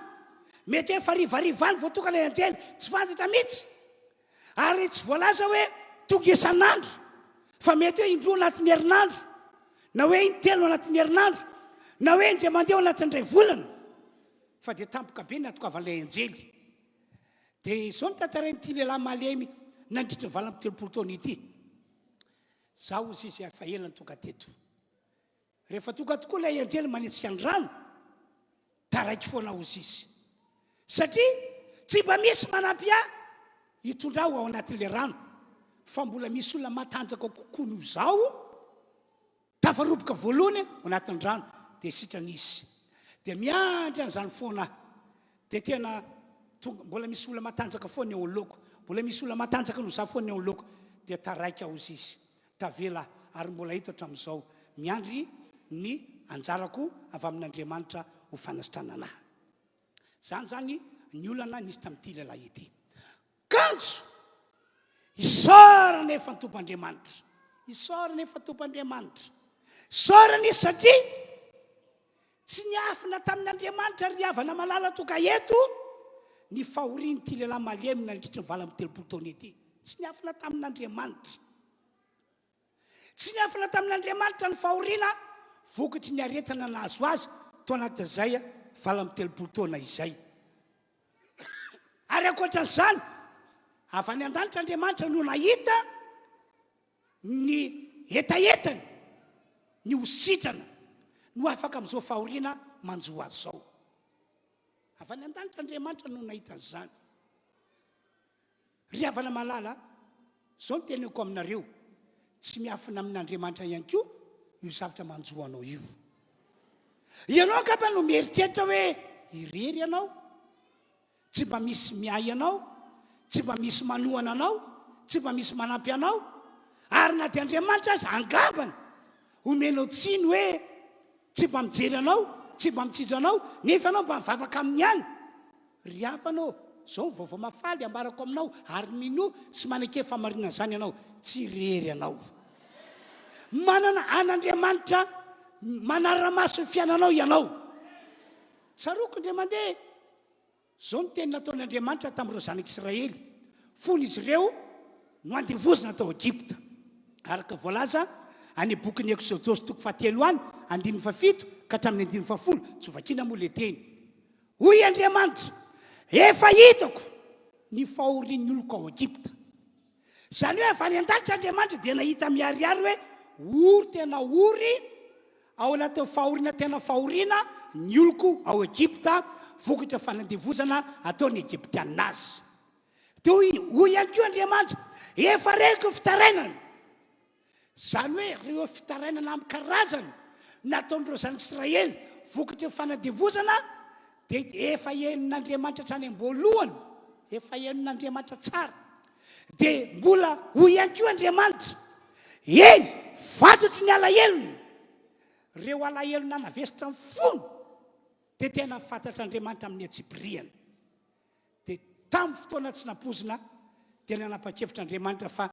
mety hoe efa harivariva any vao tonga ilay anjely, tsy fantatra mihitsy. Ary tsy voalaza hoe tonga isan'andro fa mety hoe indroa anatin'ny herinandro na hoe intelo anatin'ny herinandro na hoe indray mandeha ao anatin'ny iray volana. Fa dia tampoka be ny natokavan'ilay anjely. Dia izao no tantarain'ity lehilahy malemy nandritra ny 38 taona ity. Izaho hozy izy efa ela no tonga teto. Rehefa tonga tokoa ilay anjely manetsika ny rano, taraiky foana hozy izy. Satria tsy mba misy manampy ahy hitondra aho ao anatin'ilay rano, fa mbola misy olona matanjaka kokoa noho izaho Tafaroboka voalohany ao anatin'ny rano dia sitrana izy. Dia miandry an'izany foana aho. Dia tena tonga, mbola misy olona matanjaka foana eo anoloako. Mbola misy olona matanjaka noho izaho foana eo anoloako. Dia taraiky aho hozy izy. Tavela aho ary mbola eto hatramin'izao. Miandry ny anjarako avy amin'Andriamanitra ho fanasitranana ahy. Izany izany ny olana nisy tamin'ity lehilahy ity. Kanjo! Isaorana efa ny Tompo Andriamanitra. Isaorana efa Tompo Andriamanitra. Isaorana izy satria tsy niafina tamin'Andriamanitra ry havana malala tonga eto ny fahorian'ity lehilahy malemy nandritra ny 38 taona ity. Tsy niafina tamin'Andriamanitra. Tsy niafina tamin'Andriamanitra ny fahoriana vokatry ny aretina nahazo azy tao anatin'izay 38 taona izay. Ary ankoatra an'izany, avy any an-danitra Andriamanitra no nahita ny hetahetany, ny ho sitrana, ny ho afaka amin'izao fahoriana manjo azy izao. Avy any an-danitra Andriamanitra no nahita an'izany. Ry havana malala, izao no teneniko aminareo, tsy miafina amin'Andriamanitra ihany koa io zavatra manjo anao io. Ianao angamba no mieritreritra hoe irery ianao, tsy mba misy miahy anao, tsy mba misy manohana anao, tsy mba misy manampy anao, ary na dia Andriamanitra aza angambany omenao tsiny hoe tsy mba mijery anao, tsy mba mitsinjo anao, nefa ianao mba mivavaka aminy ihany. Ry havana ô, izao ny vaovao mahafaly ambarako aminao, ary minoa sy maneke fahamarinana izany ianao, tsy irery ianao. Manana an'Andriamanitra manara-maso ny fiainanao ianao. Tsaroako indray mandeha, izao ny teny nataon'Andriamanitra tamin'ireo zanak'Israely, fony izy ireo noandevozina tao Egypta. Araka voalaza any bokin'ny Eksodosy toko fahatelo any, andininy fahafito ka hatramin'ny andininy fahafolo, tsy hovakiana moa ilay teny. Hoy Andriamanitra, Efa hitako ny fahorian'ny oloko ao Egypta. Izany hoe avy any an-danitra Andriamanitra dia nahita miharihary hoe ory tena ory ao anatin'ny fahoriana tena fahoriana ny oloko ao Egypta vokatra fanandevozana ataon'ny Egyptianina azy. Dia hoy ihany koa Andriamanitra, Efa reko ny fitarainany. Izany hoe ireo fitarainana amin'ny karazany nataon'ireo zanak'Israely vokatry ny fanandevozana dia efa henon'Andriamanitra hatrany am-boalohany, efa henon'Andriamanitra tsara. Dia mbola hoy ihany koa Andriamanitra, eny, fantatro ny alahelony, ireo alahelo nanavesatra ny fony dia tena fantatr'Andriamanitra amin'ny antsipiriany. Dia tamin'ny fotoana tsy nampoizina dia nanapa-kevitra Andriamanitra fa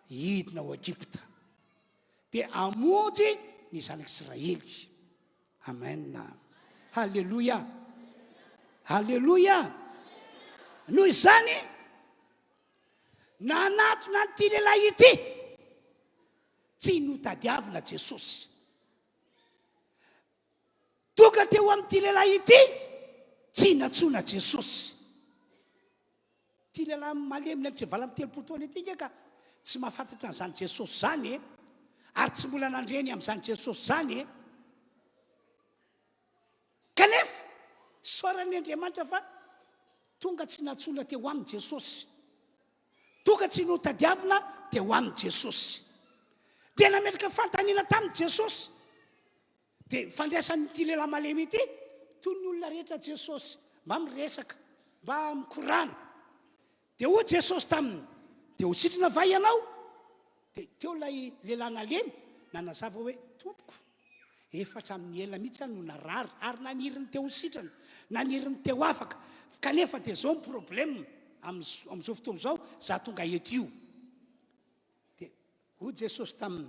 hidina ao Egypta. Dia hamonjy ny zanak'Israely. Amen. Haleloia. Haleloia. Noho izany, nanatona an'ity lehilahy ity, tsy notadiavina Jesosy. Tonga teo amin'ity lehilahy ity, tsy nantsoina Jesosy. Ity lehilahy malemy nandritra ny 38 taona ity nge ka tsy mahafantatra an'izany Jesosy izany e. Ary tsy mbola nandre ny amin'izany Jesosy izany e. Kanefa, isaorany Andriamanitra fa tonga tsy nantsoina teo aminy Jesosy. Tonga tsy notadiavina teo aminy Jesosy. Dia nametraka fanontaniana taminy Jesosy. Dia fandraisan'ity lehilahy malemy ity toy ny olona rehetra Jesosy, mba miresaka, mba mikorana. Dia hoy Jesosy taminy, Dia ho sitrana va ianao? Dia teo ilay lehilahy nalemy nanazava hoe, Tompoko, efa hatramin'ny ela mihitsy aho no narary ary naniry ny te ho sitrana, naniry ny te ho afaka, kanefa dia izao ny problème amin'izao fotoana izao, izaho tonga eto io. Dia hoy Jesosy taminy,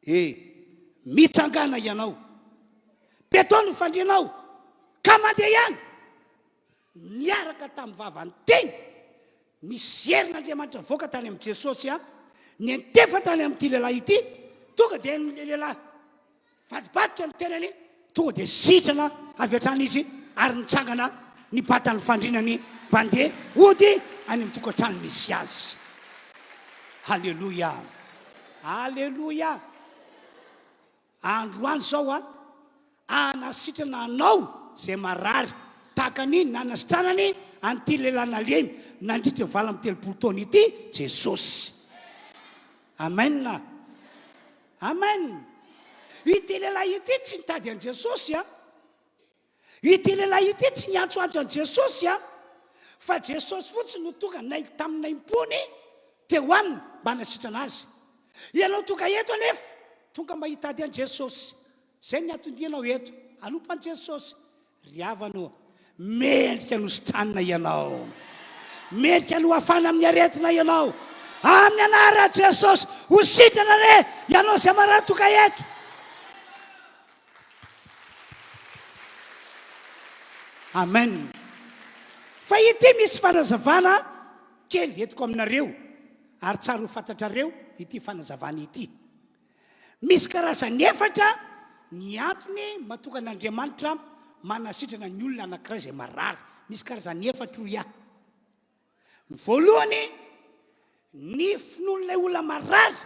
E! Mitsangàna ianao, petao ny fandrianao, ka mandeha ihany! Niaraka tamin'ny vavany teny, nisy herin'Andriamanitra nivoaka tany amin'i Jesosy, niantefa tany amin'ity lehilahy ity, tonga dia henon'ilay lehilahy Nivadibadika ny tenany, tonga dia sitrana avy hatrany izy ary nitsangana nibata ny fandrinany mba handeha hody any amin'ny tokantrano misy azy. Haleloia! Haleloia! Androany izao a, hanasitrana anao izay marary tahaka ny nanasitranany an'ity lehilahy nalemy nandritra ny 38 taona ity Jesosy. Amen. Amen! Ity lehilahy ity tsy nitady an'i Jesosy a! Ity lehilahy ity tsy niantsoantso an'i Jesosy an, fa Jesosy fotsiny no tonga nay tamin'ny naimpony teo aminy mba hanasitrana azy. Ianao tonga eto anefa, tonga mba hitady an'i Jesosy. Izay ny anton-dianao eto, hanompo an'i Jesosy. Ry havana ô, mendrika ny hositranina ianao. Mendrika ny ho afana amin'ny aretina ianao. Amin'ny anaran'i Jesosy, ho sitrana anie ianao izay marary tonga eto. Amen. Fa ity misy fanazavana kely entiko aminareo ary tsara ho fantatrareo ity fanazavana ity. Misy karazany efatra ny antony mahatonga an'Andriamanitra manasitrana ny olona anankiray izay marary. Misy karazany efatra hoy aho. Ny voalohany, ny finoan'ilay olona marary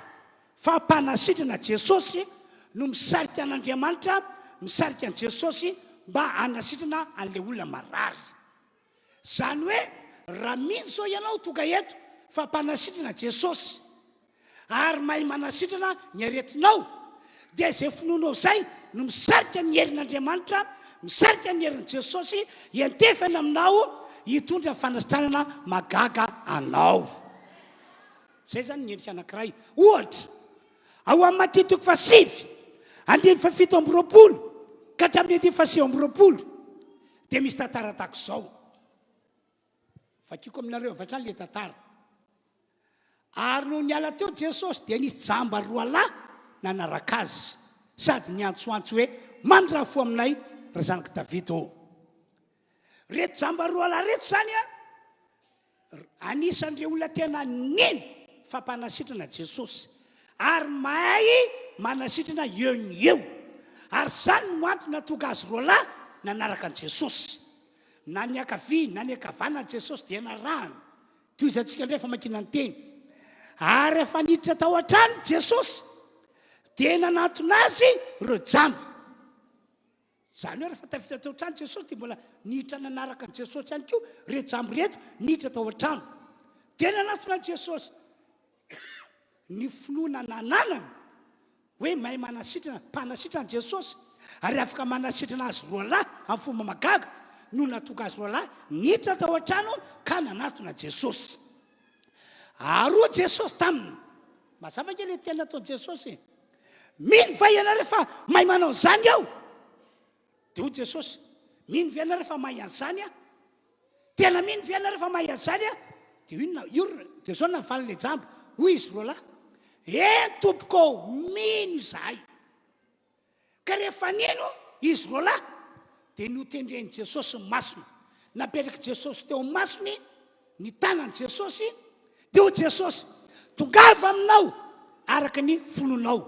fa mpanasitrana Jesosy no misarika an'Andriamanitra, misarika an'i Jesosy mba hanasitrana an'ilay olona marary. Izany hoe raha mino izao ianao tonga eto fa mpanasitrana Jesosy ary mahay manasitrana ny aretinao dia izay finoanao izay no misarika ny herin'Andriamanitra, misarika ny herin'i Jesosy hiantefany aminao hitondra fanasitranana mahagaga anao. Izay izany ny endrika anankiray. Ohatra, ao amin'ny Matio toko fahasivy, andininy fahafito amby roapolo ka hatramin'ny andininy fahasivy amby roapolo dia misy tantara tahaka izao. Vakiko aminareo avy hatrany ilay tantara. Ary nony niala teo Jesosy dia nisy jamba roalahy nanaraka azy sady niantsoantso hoe, Mandrafo aminay, ry zanak'i Davida ô! Reto jamba roalahy reto izany a, anisan'ireo olona tena nino fa mpanasitrana Jesosy ary mahay manasitrana eo no eo. Ary izany no antony nahatonga azy roalahy nanaraka an'i Jesosy. Na ny ankavia na ny ankavanan'i Jesosy dia narahany. Tohizantsika indray famakiana ny teny. Ary rehefa niditra tao an-trano Jesosy dia nanatona azy ireo jamba. Izany hoe rehefa tafiditra tao an-trano Jesosy dia mbola niditra nanaraka an'i Jesosy ihany koa ireo jamba ireto niditra tao an-trano. Dia nanatona an'i Jesosy. Ny finoana nananany hoe mahay manasitrana, mpanasitrana Jesosy ary afaka manasitrana azy roalahy amin'ny fomba mahagaga no nahatonga azy roalahy niditra tao an-trano ka nanatona Jesosy. Ary hoy Jesosy taminy, mazava ange ilay teny nataon'i Jesosy e, mino va ianareo fa mahay manao an'izany aho? Dia hoy Jesosy, mino ve ianareo fa mahay an'izany aho? Tena mino ve ianareo fa mahay an'izany aho? Dia inona, io, dia izao no navalin'ilay jamba, hoy izy roalahy, Eny tompoko ô, mino izahay. Ka rehefa nino izy roalahy, dia notendren'i Jesosy ny masony. Napetrak'i Jesosy teo amin'ny masony ny tanan'i Jesosy, dia hoy Jesosy, Tongava aminao araka ny finoanao.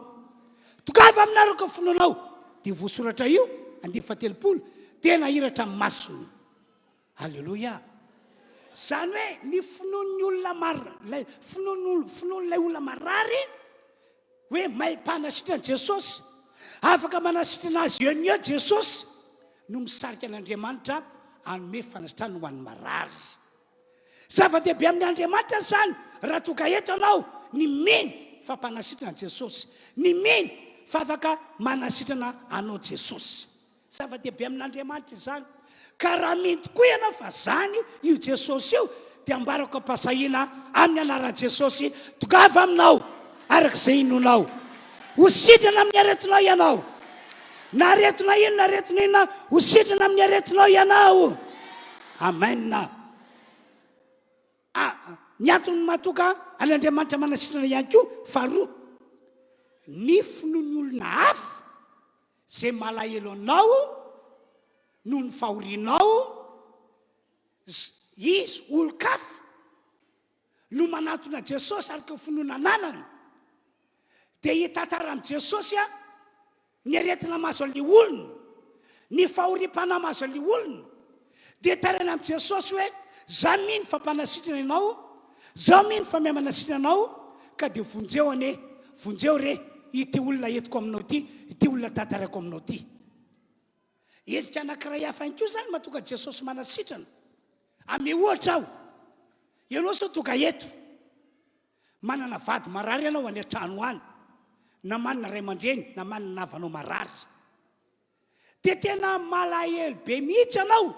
Tongava aminao araka ny finoanao. Dia voasoratra io, andininy fahatelopolo, dia nahiratra ny masony. Aleloia. Izany hoe ny finoan'ny olona mar, ilay finoan'olo, finoan'ilay olona marary hoe mahay mpanasitrana Jesosy, afaka manasitrana azy eo no eo Jesosy, no misarika an'Andriamanitra hanome fanasitranana ho an'ny marary. Zava-dehibe amin'ny Andriamanitra izany raha tonga eto ianao ny mino fa mpanasitrana Jesosy, ny mino fa afaka manasitrana anao Jesosy. Zava-dehibe amin'Andriamanitra izany. Ka raha mino tokoa ianao fa zany io Jesosy io dia ambarako am-pahasahiana amin'ny anaran'i Jesosy, tongava aminao araka izay inoanao. Ho sitrana amin'ny aretinao ianao. Na aretina inona na aretina inona, ho sitrana amin'ny aretinao ianao. Amen. Ah, ny antony mahatonga an'Andriamanitra manasitrana ihany koa, faharoa, ny finoan'ny olona hafa izay malahelo anao noho ny fahorianao, izy olon-kafa no manantona Jesosy araka ny finoana ananany, dia hitantara amin'i Jesosy a ny aretina mahazo an'ilay olona, ny fahoriam-panahy mahazo an'ilay olona, dia taraina amin'i Jesosy hoe, za mino fa mpanasitrana ianao, zaho mino fa miha manasitrana anao, ka dia vonjeo anie, vonjeo re ity olona entiko aminao ity, ity olona tantaraiko aminao ity. Endrika anankiray hafa ihany koa izany mahatonga Jesosy manasitrana. Ame ohatra aho, ianao sao tonga eto, manana vady marary ianao any an-trano any, na manana ray aman-dreny, na manana havanao marary. Dia tena malahelo be mihitsy ianao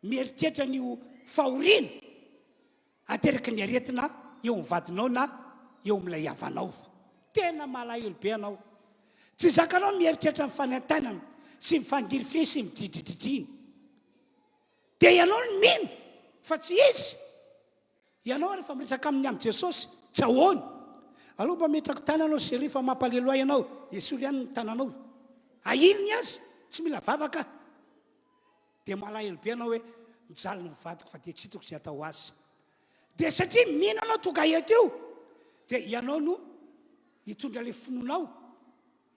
mieritreritra an'io fahoriana ateraky ny aretina eo amin'ny vadinao na eo amin'ilay havanao. Tena malahelo be ianao. Tsy zakanao ny mieritreritra ny fanaintainana sy ny fangirifiriana sy ny dridridridrina. Dia ianao no mino fa tsy izy. Ianao rehefa miresaka aminy amin'i Jesosy, tsy ahoany. Aleo mba ametrako tanana anao chérie fa mampalelo ahy ianao. Esory ihany ny tananao. Ahiliny azy, tsy mila vavaka. Dia malahelo be ianao hoe mijaly ny vadiko fa dia tsy hitako izay atao azy. Dia satria mino anao tonga eto io, dia ianao no hitondra ilay finoanao,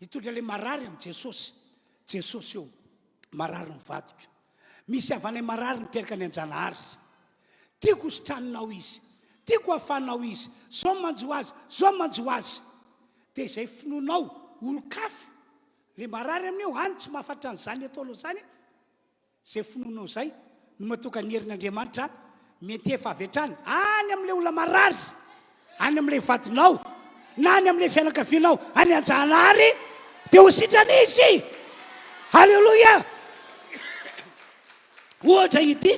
hitondra ilay marary amin'i Jesosy. Jesosy ô, marary ny vadiko. Misy havanay marary mipetraka any Anjanahary. Tiako ho sitraninao izy. Tiako ho afanao izy. Zao manjo azy, zao manjo azy. Dia izay finoanao olon-kafa, le marary amin'io any tsy mahafantatra an'izany ataonao izany, izay finoanao izay no mahatonga ny herin'Andriamanitra miantefa avy hatrany any amin'ilay olona marary. Any amin'ilay vadinao na any amin'ilay fianakavianao any Anjanahary dia ho sitrana izy. Haleloia! Ohatra ity,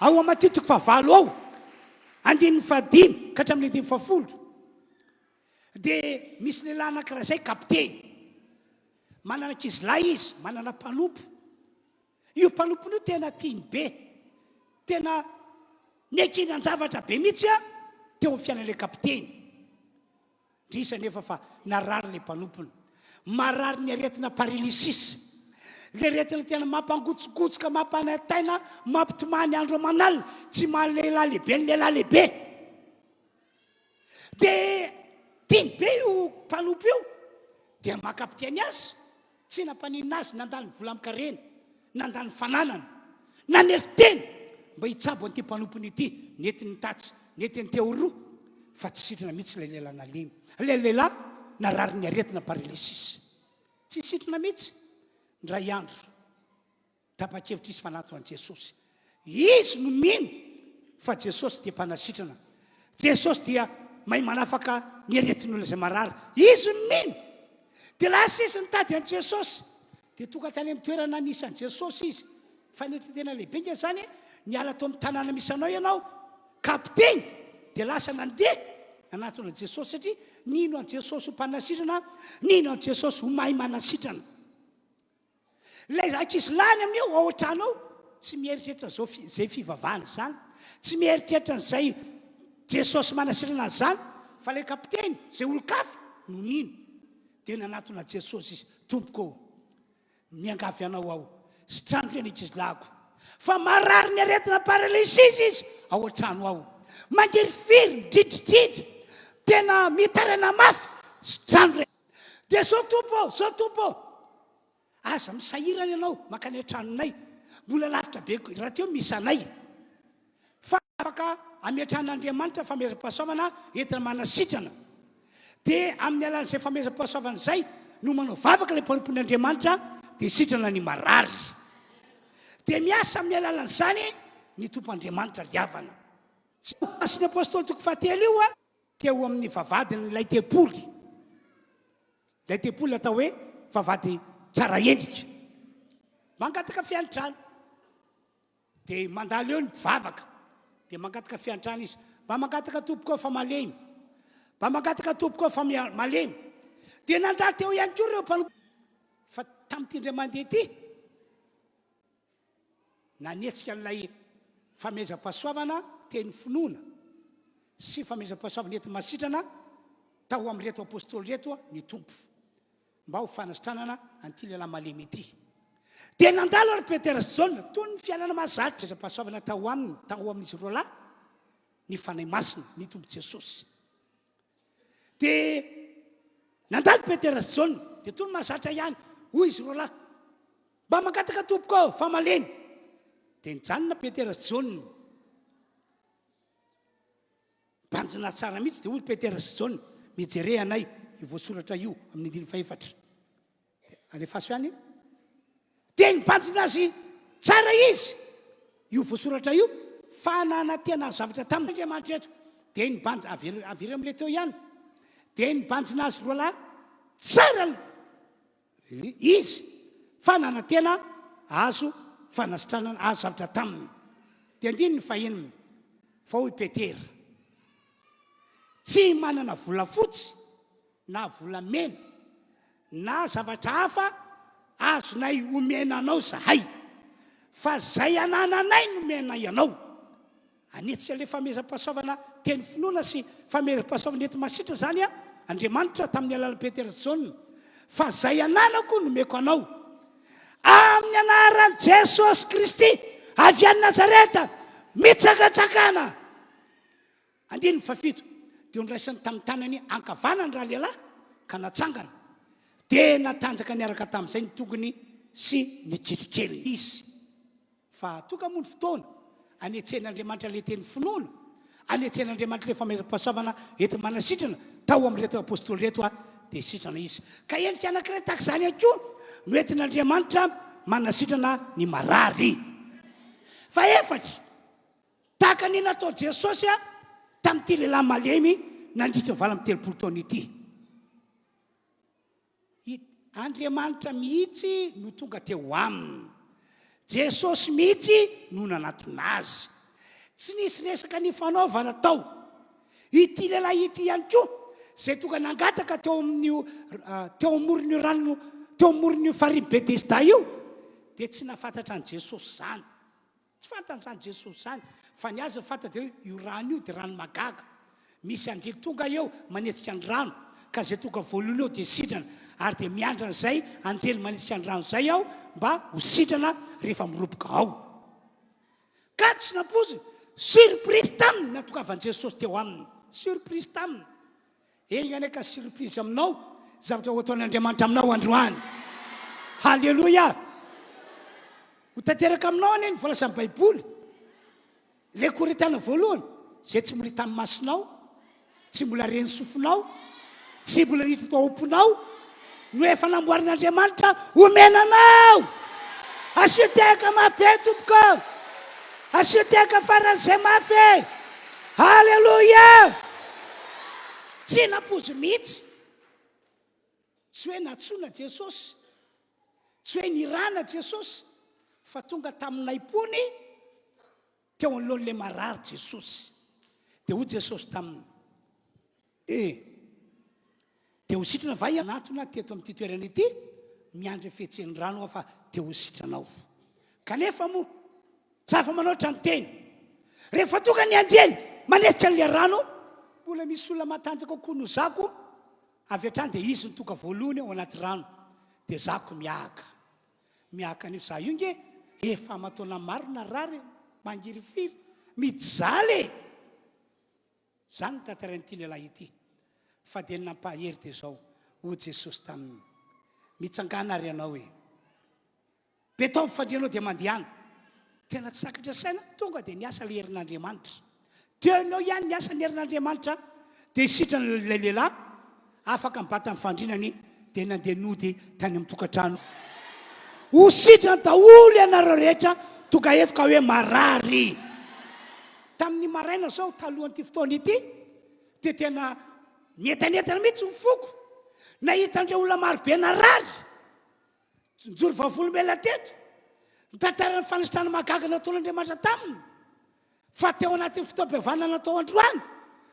ao amin'ny Matio toko fahavalo ao, andininy fahadimy ka hatramin'ny andininy fahafolo, dia misy lehilahy anankiray izay kapiteny. Manana ankizilahy izy, manana mpanompo. Io mpanompony io tena tiany be. Tena niankinan-javatra be mihitsy teo amin'ny fiainan'ilay kapiteny. Indrisy anefa fa narary ilay mpanompony. Marary ny aretina paralysis. Ilay aretina tena mampangotsokotsoka, mampanaintaina, mampitomany andro aman'alina. Tsy maha lehilahy lehibe ny lehilahy lehibe. Dia tiany be io mpanompo io, dia maha kapiteny azy. Tsy nampaninona azy nandany vola amin-karena, nandany fananana, nanery tena mba hitsabo an'ity mpanompony ity. Nety nitatsy, nety niteoroa, fa tsy sitrana mihitsy ilay lehilahy nalemy, ilay lehilahy nararin'ny aretina paralysis. Tsy sitrana mihitsy. Indray andro. Tapa-kevitra izy fa nanatona an'i Jesosy. Izy no mino fa Jesosy dia mpanasitrana. Jesosy dia mahay manafaka ny aretin'ny olona izay marary. Izy no mino. Dia lasa izy nitady an'i Jesosy. Dia tonga tany amin'ny toerana nisy an'i Jesosy izy. Fanetren-tena lehibe nge izany e. Niala tao amin'ny tanàna misy anao ianao, kapiteny, dia lasa nandeha nanatona an'i Jesosy satria nino an'i Jesosy ho mpanasitrana, nino an'i Jesosy ho mahay manasitrana. Ilay ankizy lany amin'io ao an-trano ao tsy mieritreritra izao izay fivavahana izany, tsy mieritreritra an'izay Jesosy manasitrana azy izany, fa ilay kapiteny, izay olon-kafa no nino. Dia nanatona Jesosy izy, Tompoko ô, miangavy anao aho, sitrano re ny ankizilahiko, fa marary ny aretina paralysis izy ao an-trano ao. Mangirifiry, midridridridra, tena mitaraina mafy, sitrano re. Dia zao Tompo ô, zao Tompo ô, aza misahirana ianao mankany an-tranonay, mbola lavitra be rahateo misy anay, fa afaka ametrahan'Andriamanitra fameram-pahasoavana entina manasitrana. Dia amin'ny alalan'izay fameram-pahasoavana izay no manao vavaka ilay mpanompon'Andriamanitra dia sitrana ny marary. Dia miasa amin'ny alalan'izany ny Tompo Andriamanitra ry havana. Tsy Asan'ny Apostoly toko fahatelo io a. Teo amin'ny vavahadin'ilay tempoly, ilay tempoly atao hoe vavahady tsara endrika. Mangataka fiantrana. Dia mandalo eo ny mpivavaka. Dia mangataka fiantrana izy. Mba mangataka tompoko aho fa malemy. Mba mangataka tompoko aho fa malemy. Dia nandalo teo ihany koa ireo mpanompo. Fa tamin'ity indray mandeha ity, Nanetsika an'ilay famehezam-pahasoavana teny finoana sy famehezam-pahasoavana enti-mahasitrana tao amin'ireto apostoly ireto ny Tompo, mba ho fanasitranana an'ity lehilahy malemy ity. Dia nandalo ary Petera sy Jaona, toy ny fiainana mahazatra. Famehezam-pahasoavana tao aminy, tao amin'izy roalahy, ny Fanahy Masina, ny Tompo Jesosy. Dia nandalo Petera sy Jaona, dia toy ny mahazatra ihany, hoy izy roalahy, Mba mangataka tompoko aho fa malemy. Dia nijanona Petera sy Jaona. Mibanjina tsara mihitsy dia hoy Petera sy Jaona, Mijere anay io voasoratra io amin'ny andininy fahefatra. Alefaso ihany. Dia nibanjina azy tsara izy io voasoratra io fa nanantena zavatra taminy Andriamanitra eto. Dia nibanjina, avereno amin'ilay teo ihany. Dia nibanjina azy roalahy tsara izy. Fa nanantena hahazo fanasitranana, hahazo zavatra taminy. Dia andininy fahenina, fa hoy Petera, Tsy manana volafotsy na volamena na zavatra hafa azonay omena anao izahay, fa izay anananay no omenay anao. Hanetsika ilay fanomezam-pahasoavana teny finoana sy fanomezam-pahasoavana enti-masitrana izany Andriamanitra tamin'ny alalan'i Petera sy Jaona, Fa izay ananako nomeko anao. Amin'ny anaran'i Jesosy Kristy avy any Nazareta, mitsangantsangana! Andininy fahafito, Dia noraisiny tamin'ny tanany ankavanany ralehilahy ka natsangana. Dia natanjaka niaraka tamin'izay ny tongony sy ny kitrokeliny izy. Fa tonga moa ny fotoana anetsehan'Andriamanitra ilay teny finoana, anetsehan'Andriamanitra ilay fameram-pahasoavana enti-manasitrana tao amin'ireto apostoly ireto, dia sitrana izy. Ka endrika anankiray tahaka izany ihany koa no entin'Andriamanitra manasitrana ny marary. Fahefatra, tahaka ny nataon'i Jesosy tamin'ity lehilahy malemy nandritra ny 38 taona ity. I Andriamanitra mihitsy no tonga teo aminy. Jesosy mihitsy no nanatona azy. Tsy nisy resaka nifanaovana tao. Ity lehilahy ity ihany koa, izay tonga nangataka teo amin'io teo amoron'io rano teo amoron'io farihy Betesda io, dia tsy nahafantatra an'i Jesosy izany. Tsy fantany izany Jesosy izany, fa ny azy ny fantany dia hoe io rano io dia rano mahagaga. Misy anjely tonga eo manetsika ny rano, ka izay tonga voalohany eo dia sitrana. Ary dia miandry an'izay anjely manetsika ny rano izay aho mba ho sitrana rehefa miroboka ao. Ka tsy nampoiziny, surprise taminy nahatongavan'i Jesosy teo aminy. Surprise taminy. Enga anie ka surprise aminao zavatra ho ataon'Andriamanitra aminao androany. Haleloia! Ho tanteraka aminao anie ny voalazan'ny Baiboly. Ilay Korintiana voalohany, izay tsy mbola hitan'ny masonao, tsy mbola ren'ny sofinao, tsy mbola niditra tao am-ponao, no efa namboarin'Andriamanitra homena anao. Asio tehaka mafy be tompoko. Asio tehaka faran'izay mafy e. Haleloia! Tsy nampoiziny mihitsy. Tsy hoe nantsoina Jesosy, tsy hoe nirana Jesosy, fa tonga tamin'ny naimpony teo anoloan'ilay marary Jesosy. Dia hoy Jesosy taminy, E! Dia ho sitrana va ianao? Nanatona teto amin'ity toerana ity, miandry ny fihetsehan'ny rano aho fa dia ho sitrana aho. Kanefa moa, tsy afa-manoatra ny teny. Rehefa tonga ny anjely manetsika an'ilay rano, mbola misy olona matanjaka kokoa noho zako, avy hatrany dia izy no tonga voalohany ao anaty rano, dia zako miahaka. Miahaka an'io za io nge efa aman-taona maro narary e, mangirifiry, mijaly e! Izany no tantarain'ity lehilahy ity. Fa dia ny nampahery dia izao, hoy Jesosy taminy, Mitsangàna ary ianao e! Betao ny fandrianao dia mandehana. Tena tsy takatra saina, tonga dia niasa ilay herin'Andriamanitra. Teo no eo ihany niasa ny herin'Andriamanitra, dia sitrana ilay lehilahy, afaka nibata ny fandrinany, dia nandeha nody tany amin'ny tokantrano. Ho sitrana daholo ianareo rehetra tonga eto ka hoe marary. Tamin'ny maraina izao, talohan'ity fotoana ity, dia tena nientanentana mihitsy ny foko nahita an'ireo olona marobe narary. Nijoro vavolombelona teto, nitantara ny fanasitrana mahagaga nataon'Andriamanitra taminy, fa teo anatin'ny fotoam-pihavanana natao androany,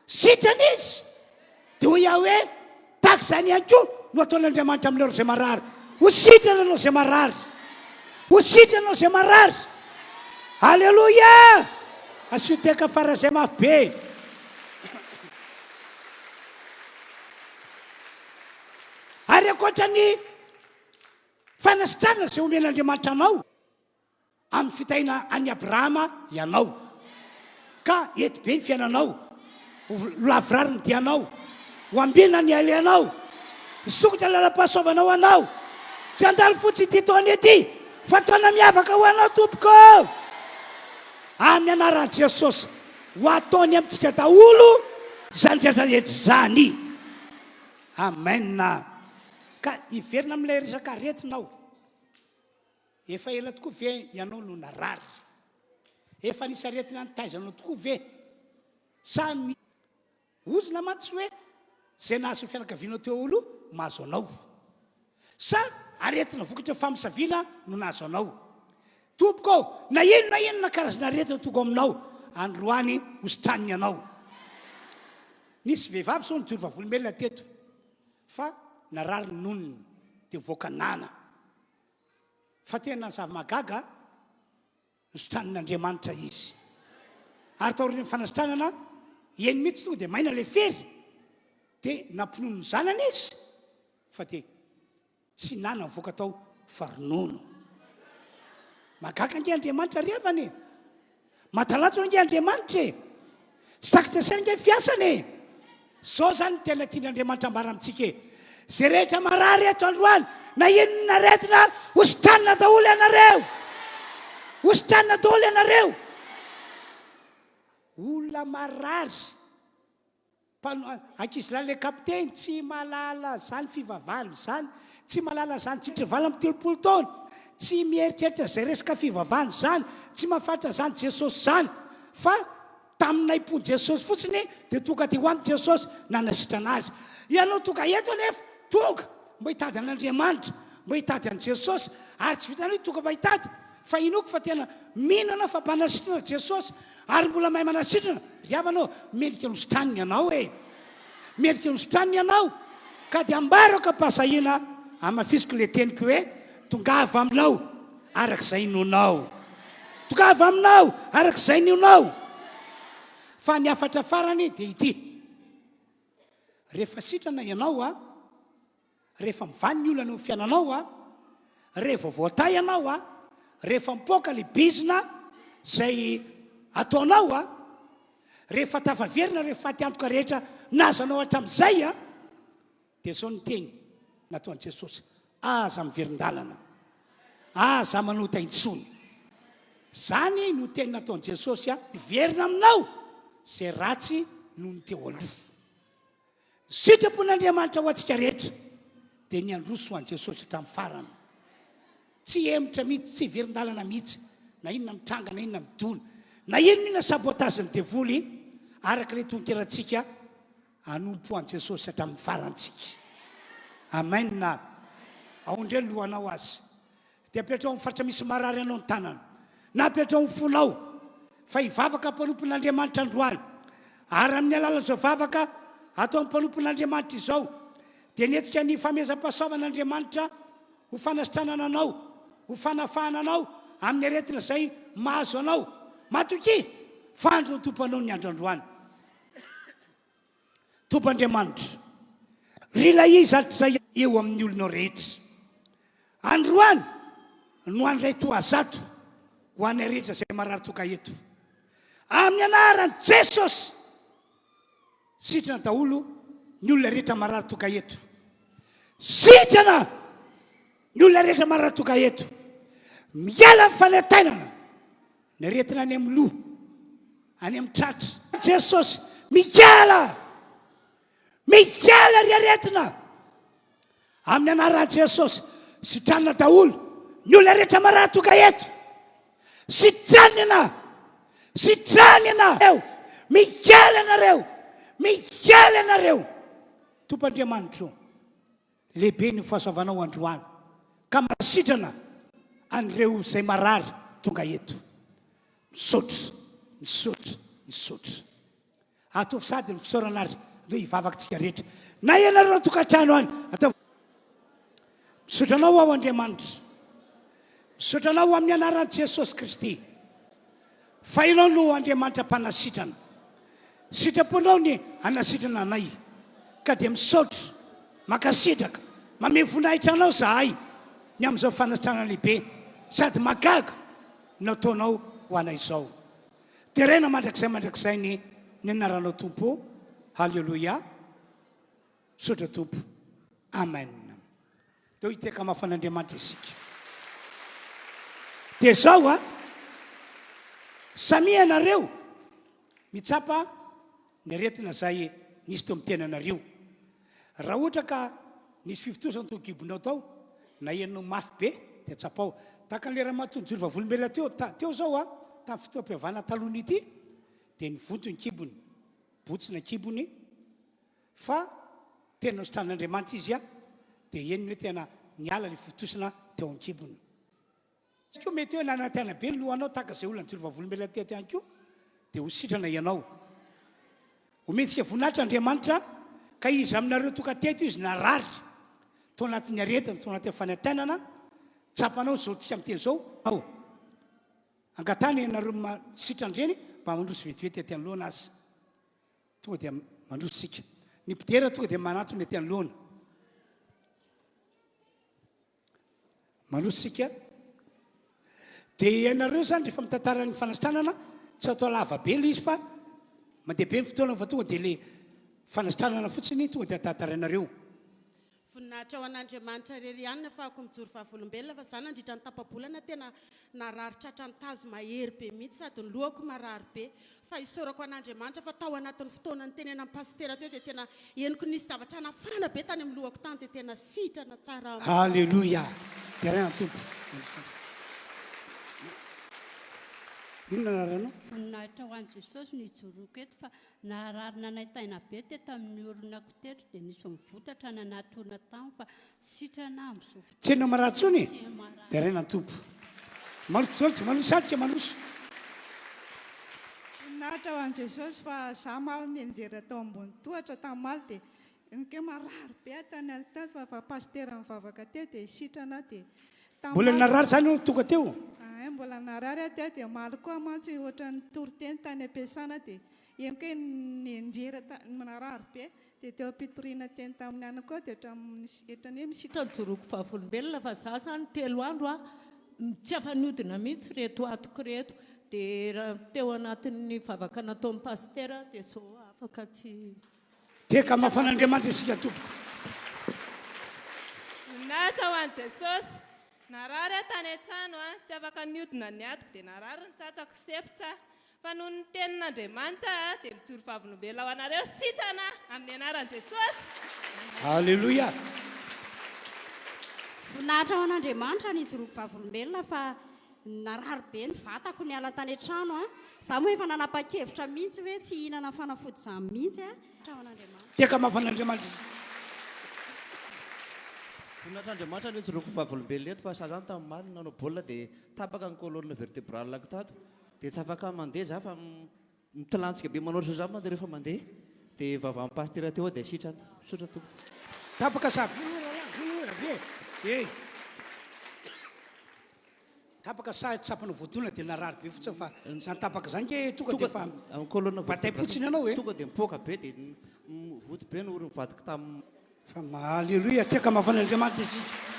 sitrana izy. Dia hoy aho hoe, tahaka izany ihany koa no ataon'Andriamanitra aminareo izay marary. Ho sitrana ianao izay marary. Ho sitrana ianao izay marary. Aleloia! Asio tehaka faran'izay mafy be. Ary ankoatra ny fanasitranana izay omen'Andriamanitra anao amin'ny fitahiana an'i Abrahama ianao, ka hety be ny fiainanao, ho lavorary ny dianao, ho ambina ny alehanao, hisokatra ny lalam-pahasoavana ho anao. Tsy handalo fotsiny ity taona ity, fa taona miavaka ho anao tompoko. Amin'ny anaran'i Jesosy, ho ataony amintsika daholo izany rehetra rehetra izany. Amen. Ka hiverina amin'ilay resaka aretina aho. Efa ela tokoa ve ianao no narary? Efa nisy aretina nitaiza anao tokoa ve? Sa mi. Ozona mantsy hoe izay nahazo ny fianakavianao teo aloha mahazo anao. Sa. aretina vokatry ny famosaviana no nahazo anao. Tompoko ô, na inona na inona karazana aretina tonga ao aminao, androany hositraniny anao. Nisy vehivavy izao nijoro vavolombelona teto fa narary ny nonony dia nivoaka nana. Fa tena zava-mahagaga, Nositranin'Andriamanitra izy. Ary taorian'ny fanasitranana, eny mihitsy tonga dia maina ilay fery, dia nampinono ny zanany izy, fa dia tsy nana nivoaka tao fa ronono. Mahagaga ange Andriamanitra ry havana e! Mahatalanjona ange Andriamanitra e! Tsy takatra saina ange ny fiasany e! Zao zany no tena tian'Andriamanitra ambara amintsika e! Zay rehetra marary eto androany, na inona aretina, hositranina daholo ianareo! Hositranina daholo ianareo! Olona marary. Mpano, ankizilahy ilay kapiteny, tsy mahalala izany fivavahana izany, tsy mahalala izany tsy 38 taona, tsy mieritreritra izay resaka fivavahana izany, tsy mahafantatra izany Jesosy izany, fa tamin'ny nahim-pon'i Jesosy fotsiny dia tonga teo aminy Jesosy nanasitrana azy. Ianao tonga eto anefa, tonga mba hitady an'Andriamanitra, mba hitady an'i Jesosy, ary tsy vitan'ny hoe tonga mba hitady, Fa inoako fa tena mino anao fa mpanasitrana Jesosy ary mbola mahay manasitrana, ry havana ô, mendrika ny hositraniny ianao e! Mendrika ny hositraniny ianao, ka dia ambarako am-pahasahiana, hamafisiko ilay teniko hoe, tongava aminao araka izay inoanao. Tongava aminao araka izay inoanao. Fa ny hafatra farany dia ity, rehefa sitrana ianao a, Rehefa mivaly ny olana eo amin'ny fiainanao a, rehefa voatahy ianao a, rehefa mipoaka ilay bizina izay ataonao a, rehefa tafaverina ireo fatiantoka rehetra nazanao hatramin'izay a, dia izao ny teny nataon'i Jesosy, aza miverin-dalana, aza manota intsony. Izany no teny nataon'i Jesosy a, hiverina aminao izay ratsy noho ny teo aloha. Ny sitrapon'Andriamanitra ho antsika rehetra dia ny handroso ho an'i Jesosy hatramin'ny farany. Tsy hihemotra mihitsy, tsy hiverin-dalana mihitsy, na inona mitranga, na inona midona, na inona inona sabotage-n'ny devoly, araka ilay tononkirantsika, hanompo an'i Jesosy hatramin'ny farany tsika. Amen. Aondreho ny lohanao aza. Dia apetraho amin'ny faritra misy marary anao ny tanana, na apetraho amin'ny fonao, fa hivavaka mpanompon'Andriamanitra androany. Ary amin'ny alalan'izao vavaka ataon'ny mpanompon'Andriamanitra izao, dia nihetsika ny famehezam-pahasoavan'Andriamanitra ho fanasitranana anao, ho fanafahana anao amin'ny aretina izay mahazo anao. Matokia fa andron'ny Tompo anao ny andro androany. Tompo Andriamanitra, ry ilay Izy hatrizay eo amin'ny olonao rehetra. Androany no handray toazato ho anay rehetra izay marary toka eto. Amin'ny anaran'i Jesosy, sitrana daholo ny olona rehetra marary toka eto. Sitrana ny olona rehetra marary toka eto. Miala ny fanaintainana. Ny aretina any amin'ny loha, any amin'ny tratra. Jesosy, miala! Miala ry aretina! Amin'ny anaran'i Jesosy, sitranina daholo ny olona rehetra marary tonga eto. Sitranina! Sitranina! Miala ianareo! Miala ianareo! Tompo Andriamanitro. Lehibe ny fahasoavanao androany ka manasitrana an'ireo izay marary tonga eto. Misaotra, misaotra, misaotra. Ataovy sady ny fisaorana ary andeha hivavaka tsika rehetra. Na ianareo an-tokantrano any, ataovy. Misaotra anao aho Andriamanitra. Misaotra anao amin'ny anaran'i Jesosy Kristy. Fa Ianao no Andriamanitra mpanasitrana. Sitraponao ny hanasitrana anay. Ka dia misaotra, mankasitraka, mamehy voninahitra Anao izahay ny amin'izao fanasitranana lehibe sady mahagaga nataonao ho anay izao. Deraina mandrakizay mandrakizay ny ny anaranao Tompo ô. Haleloia. Misaotra Tompo. Amen. Teo hiteka mafy an'Andriamanitra isika. Dia zao a, samia ianareo mitsapa ny aretina izay nisy teo amin'ny tenanareo. Raha ohatra ka nisy fivontosana tao kibonao tao, na henonao mafy be, dia tsapao. Tahaka an'ilay ramatoa nijoro vavolombelona teo, teo zao a, tamin'ny fotoam-pihavana talohan'ity, dia nivonto ny kibony, botsina kibony, Fa tena nositranin'Andriamanitra izy dia henony hoe tena niala ilay fivontosana teo an-kibony. Tsy koa mety hoe nanantena be ny lohanao tahaka izay olona nijoro vavolombelona teto ihany koa dia ho sitrana ianao. Omentsika voninahitra Andriamanitra ka iza aminareo tonga teto izy narary tao anatin'ny aretina, tao anatin'ny fanaintainana, tsapanao izao tsika miteny izao, ao. Angatahana ianareo sitrana ireny mba mandroso vetivety aty anoloana aza. Tonga dia mandroso tsika. Ny mpidera tonga dia manatona ety anoloana. Mandroso tsika. Dia ianareo izany rehefa mitantara ny fanasitranana, tsy atao lava be ilay izy fa mandeha be ny fotoana fa tonga dia ilay fanasitranana fotsiny tonga dia tantarainareo. Voninahitra ho an'Andriamanitra irery ihany ny afahako mijoro vavolombelona fa za nandritra ny tapa-bolana tena narary tratran'ny tazo mahery be mihitsy sady ny lohako marary be fa isaorako an'Andriamanitra fa tao anatin'ny fotoana nitenenan'ny pasitera teo dia tena henoko nisy zavatra nafana be tany amin'ny lohako tany dia tena sitrana tsara Haleloia! Deraina ny Tompo. Inona anaranao? Voninahitra ho an'i Jesosy no ijoroako eto fa Naharary nanaintaina be teto amin'ny oronako teto dia nisy nivotatra nanatona taminy fa sitrana amin'izao fotoana Tsy enao marary izao tsony e! tsy marary. Deraina ny Tompo. Maloto daholo tsy maloto sadika maloso. Voninahitra ho an'i Jesosy fa za omaly nianjera tao ambony tohatra tamaly dia henoko hoe marary be aho tany alitaly fa fa pasitera nivavaka teo dia sitrana aho dia Mbola tamaly narary zany ianao tonga teo? Ahay mbola narary aho teo dia omaly koa mantsy ohatran'ny nitory teny tany am-piasana dia Henoko hoe nianjera ta, narary be, dia teo am-pitoriana teny tamin'ny anako aho dia ohatran'ny ohatran'ny hoe misitrana. Nijoroako vavolombelona fa za zany telo andro a tsy afa-niodina mihitsy ireto atoko ireto dia raha teo anatin'ny vavaka nataon'ny pasitera aho dia zao afaka tsy Teka mafan'Andriamanitra isika tompoko. Voninahitra ho an'i Jesosy. Narary aho tany an-trano, tsy afaka niodina ny atiko dia narary ny tratrako, sempotra. Fa noho ny tenin'Andriamanitra dia mijoro vavolombelona ho anareo sitrana amin'ny anaran'i Jesosy. Aleloia. Voninahitra ho an'Andriamanitra ny hijoroako vavolombelona fa narary be ny vatako niala tany an-trano a. Za moa efa nanapa-kevitra mihitsy hoe tsy hihinana fanafody izany mihitsy a. Voninahitra ho an'Andriamanitra. Teka mafan'Andriamanitra. Voninahitra Andriamanitra no hijoroako vavolombelona eto fa za zany tamin'ny omaly nanao baolina dia tapaka ny colonne vertébrale-ko tato. Dia tsy afaka mandeha za fa mitilantsika be manao ohatr'izao za mandeha rehefa mandeha dia vavahan'i pasitera teo aho dia sitrana. Misaotra tompoko. Tapaka sa avy io rahalahy, avy io avy e. E. Tapaka sa tsapanao voadona dia narary be fotsiny fa zany tapaka zany nge tonga dia efa bataim-potsiny ianao e. Tonga dia mipoaka be dia vonto be ny oron'ny vadiko tamin'ny. Fa Haleloia, tiaka mafana Andriamanitra isika.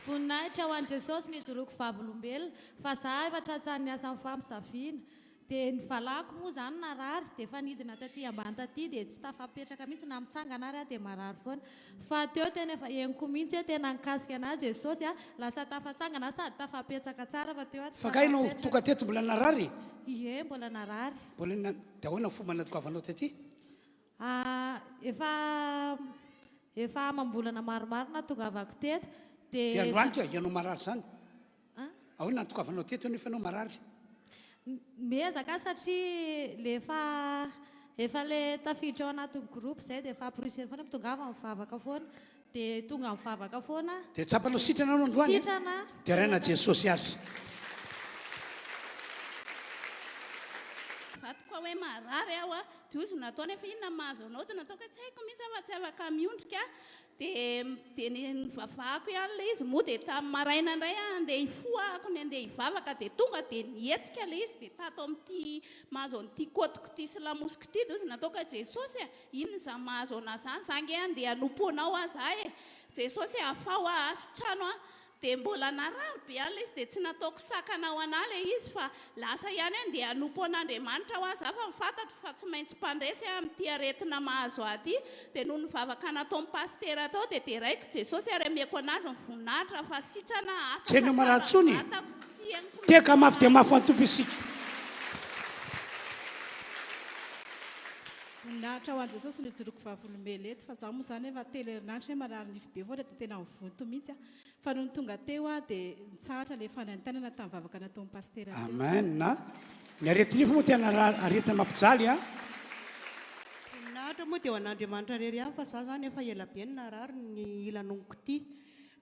Voninahitra ho an'i Jesosy ny hijoroako vavolombelona fa za efa tratran'ny asan'ny famosaviana dia ny valahako moa zany narary dia efa nidina taty ambany taty dia tsy tafapetraka mihitsy na mitsangana ary aho dia marary foana fa teo tena efa henoko mihitsy hoe tena nikasika anah Jesosy a lasa tafatsangana aho sady tafapetsaka tsara fa teo aho tsy Fa kay ianao tafapetraka. tonga teto mbola narary e? Ie mbola narary. Mbola na. Dia ahoana ny fomba natokavanao taty? Ah, efa efa amam-bolana maromaro nahatongavako teto Dia dia androany ka ianao marary izany? An? Ahoana natokavanao teto nefa ianao marary? Miezaka aho satria le efa efa le tafiditra ao anatin'ny groupe izay dia efa amporisihina foana mitongava mivavaka foana Dia tonga mivavaka foana. Dia tsapanao sitrana anao androany e? Sitrana. Deraina Jesosy ary. Vadiko hoe marary aho a, dia hozy nataony efa inona no mahazo anao, dia nataoko hoe tsy haiko mihitsy aho fa tsy afaka miondrika aho, dia dia nivavahako ihany ilay izy, moa dia tamin'ny maraina indray aho handeha hifoha ahako ny handeha hivavaka dia tonga dia nihetsika ilay izy dia tato amin'ity mahazo an'ity côte-ko ity sy lamosiko ity, dia hozy nataoko hoe Jesosy a, Inona izany mahazo anah izany? Za nge andeha hanompo anao aho za e! Jesosy e afaho aho asitrano aho! Dia mbola narary be any ilay izy dia tsy nataoko sakana ho anah ilay izy fa lasa ihany aho ndeha hanompo an'Andriamanitra hoa za fa fantatro fa tsy maintsy mpandresy aho amin'ity aretina mahazo ahy ity dia noho ny vavaka nataon'i Pasitera tao dia deraiko Jesosy ary ameko an'azy ny voninahitra fa sitrana afaka Tsy hainao marary tsara intsony e! vatako tsy henoko Teka mihitsy mafy dia na mafy ho an'ny Tompo isika. Voninahitra ho an'i Jesosy no ijoroako vavolombelona eto fa zaho moa izany efa telo herinandro hoe marary nify be foana dia tena mivonto mihitsy aho fa nony tonga teo aho dia nitsahatra ilay fanaintainana tamin'ny vavaka nataon'i Pasitera teo. Amen. Ny areti-nify moa tena aretina mampijaly an. Voninahitra. moa dia ho an'Andriamanitra irery ihany fa za zany efa ela be no narary ny ila nonoko ity.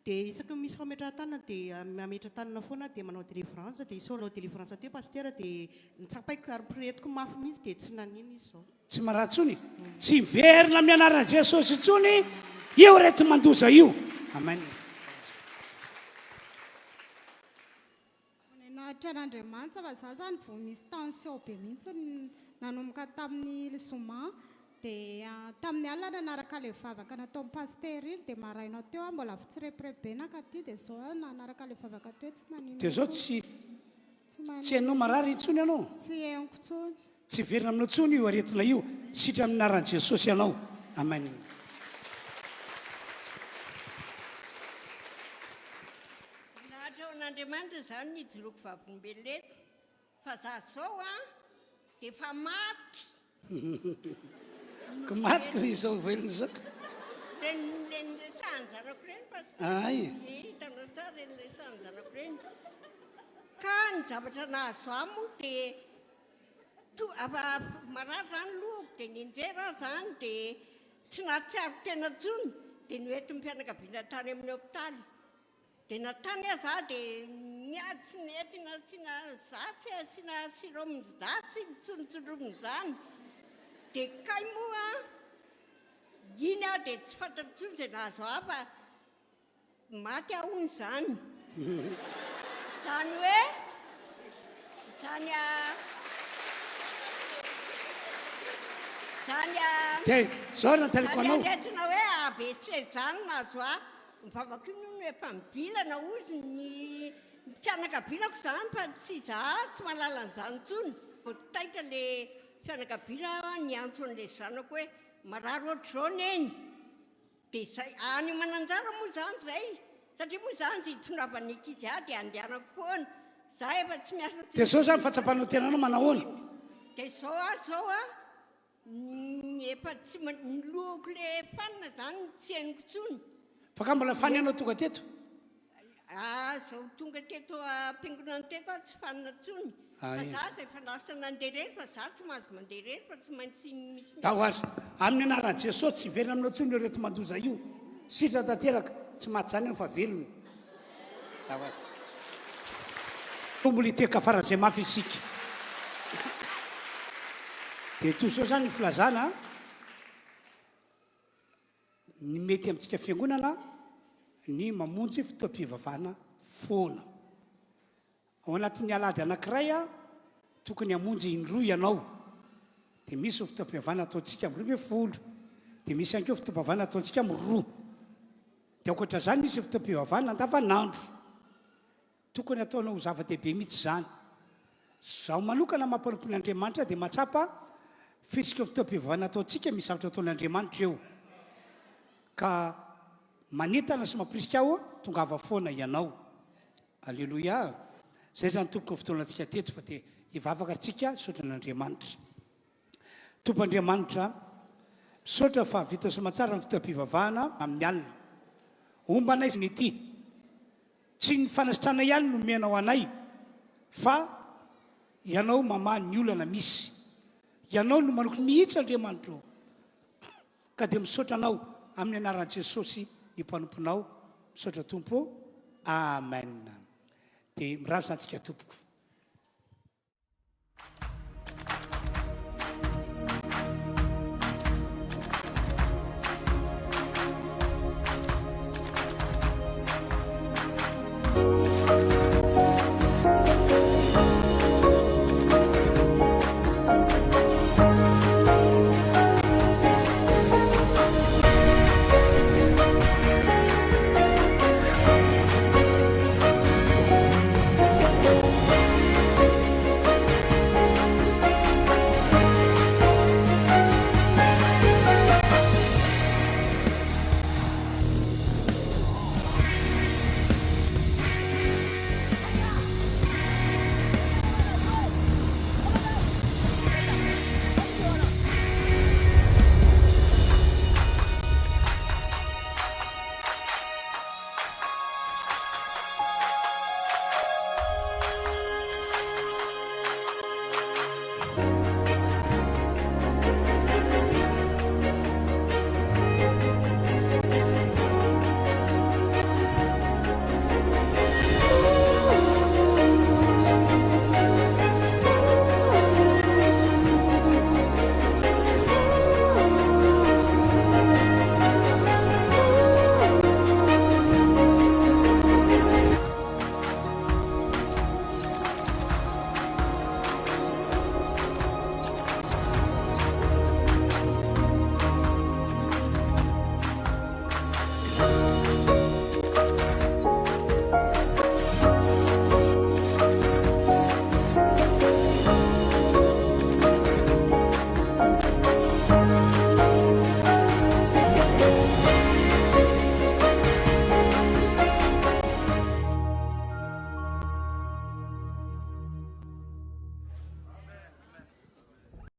Dia isaky ny misy fametrahan-tanana dia mametra-tanana foana aho dia manao délivrance dia isaorana délivrance teo Pasitera dia notsapaiko ary noporetiko mafy mihitsy dia tsy nanino izy izao. Tsy marary intsony, tsy miverina amin'ny anaran'i Jesosy intsony io areti-mandoza io. Amen. Voninahitra an'Andriamanitra fa za zany vao misy tension be mihitsy nanomboka tamin'ny zoma dia tamin'ny alina nanaraka ilay vavaka nataon'i pasitera iny dia maraina teo aho mbola fitsirepirehibe nankaty dia zao aho nanaraka ilay vavaka teo tsy maninona Dia zao intsony. tsy tsy hainao marary intsony ianao? Tsy henoko intsony. Tsy hiverina aminao intsony io aretina io, sitrana amin'ny anaran'i Jesosy ianao. Amen. Voninahitra ho an'Andriamanitra izany ny hijoroako vavolombelona eto fa za zao an dia efa maty. Ko maty ko izao velona izao ka. Reny reny resahan'ny zanako reny pasteur. Ay. Hitanao tsara reny resahan'ny zanako reny. Ka ny zavatra nahazo ahy moa dia To, afa marary zany lohako dia nianjera aho zany dia tsy nahatsiaro tena intsony dia noentin'ny fianakaviana tany amin'ny hopitaly. Dia na tany aza aho dia niady tsy nety nasiana zatsy asiana sérum zatsy nitsontsondromina izany. Dia kay moa iny aho dia tsy fantatro intsony izay nahazo ahy fa Maty aho hono izany. Izany hoe, izany a, izany a, Dia izao no anontaniako izany anao. aretina hoe AVC izany nahazo ahy. Ny vavako io hono efa mivilana hozy ny fianakavianako izany fa tsy izaho tsy mahalala an'izany intsony. Vao taitra ilay fianakaviana niantso an'ilay zanako hoe marary ohatr'izao neny. Dia izay, any Mananjara moa izany izay, satria moa izany izay itondravan'ny ankizy ahy dia andehanako foana, za efa tsy miasa tsy Dia izao izany fahatsapanao tenanao manahoana? Dia izao aho izao an, efa tsy, ny lohako ilay fanina izany tsy henoko intsony. Fa ka mbola fanina ianao tonga teto? Ah, zao tonga teto am-piangonana teto aho tsy fanina intsony. Ah, Fa eny. za izay efa lasa nandeha irery fa za tsy mahazo mandeha irery fa tsy maintsy misy Ndao ary, amin'ny anaran'i Jesosy, tsy hiverina aminao intsony io areti-mandoza io. Sitrana tanteraka, tsy maty izany ianao fa velona. Ndao aza. Mbola hitehaka faran'izay mafy isika. Dia toy izao izany ny filazana. Ny mety amintsika fiangonana ny mamonjy fotoam-pivavahana foana. Ao anatin'ny alahady anankiray tokony hamonjy indroa ianao. Dia misy ny fotoam-pivavahana ataontsika amin'ny 12, dia misy ihany koa fotoam-pivavahana ataontsika amin'ny roa. Dia ankoatra izany misy fotoam-pivavahana andavanandro. Tokony ataonao ho zava-dehibe mihitsy izany. Izaho manokana maha mpanompon'Andriamanitra dia mahatsapa fisika fotoam-pivavahana ataontsika misy zavatra ataon'Andriamanitra eo. Ka manentana sy mampirisika aho tongava foana ianao. Aleloia. Izay izany tompoko ny fotoanantsika teto fa dia hivavaka antsika hisaotra an'Andriamanitra. Tompo Andriamanitra, misaotra fa vita soamantsara ny fotoam-pivavahana amin'ny alina. Homba anay ny ity. Tsy ny fanasitrana ihany no omenao anay fa Ianao mamaha ny olana misy. Ianao no manokatra mihitsy Andriamanitra ô. Ka dia misaotra Anao amin'ny anaran'i Jesosy ny mpanomponao. Misaotra Tompo ô. Amen. Dia mirary izany tsika tompoko.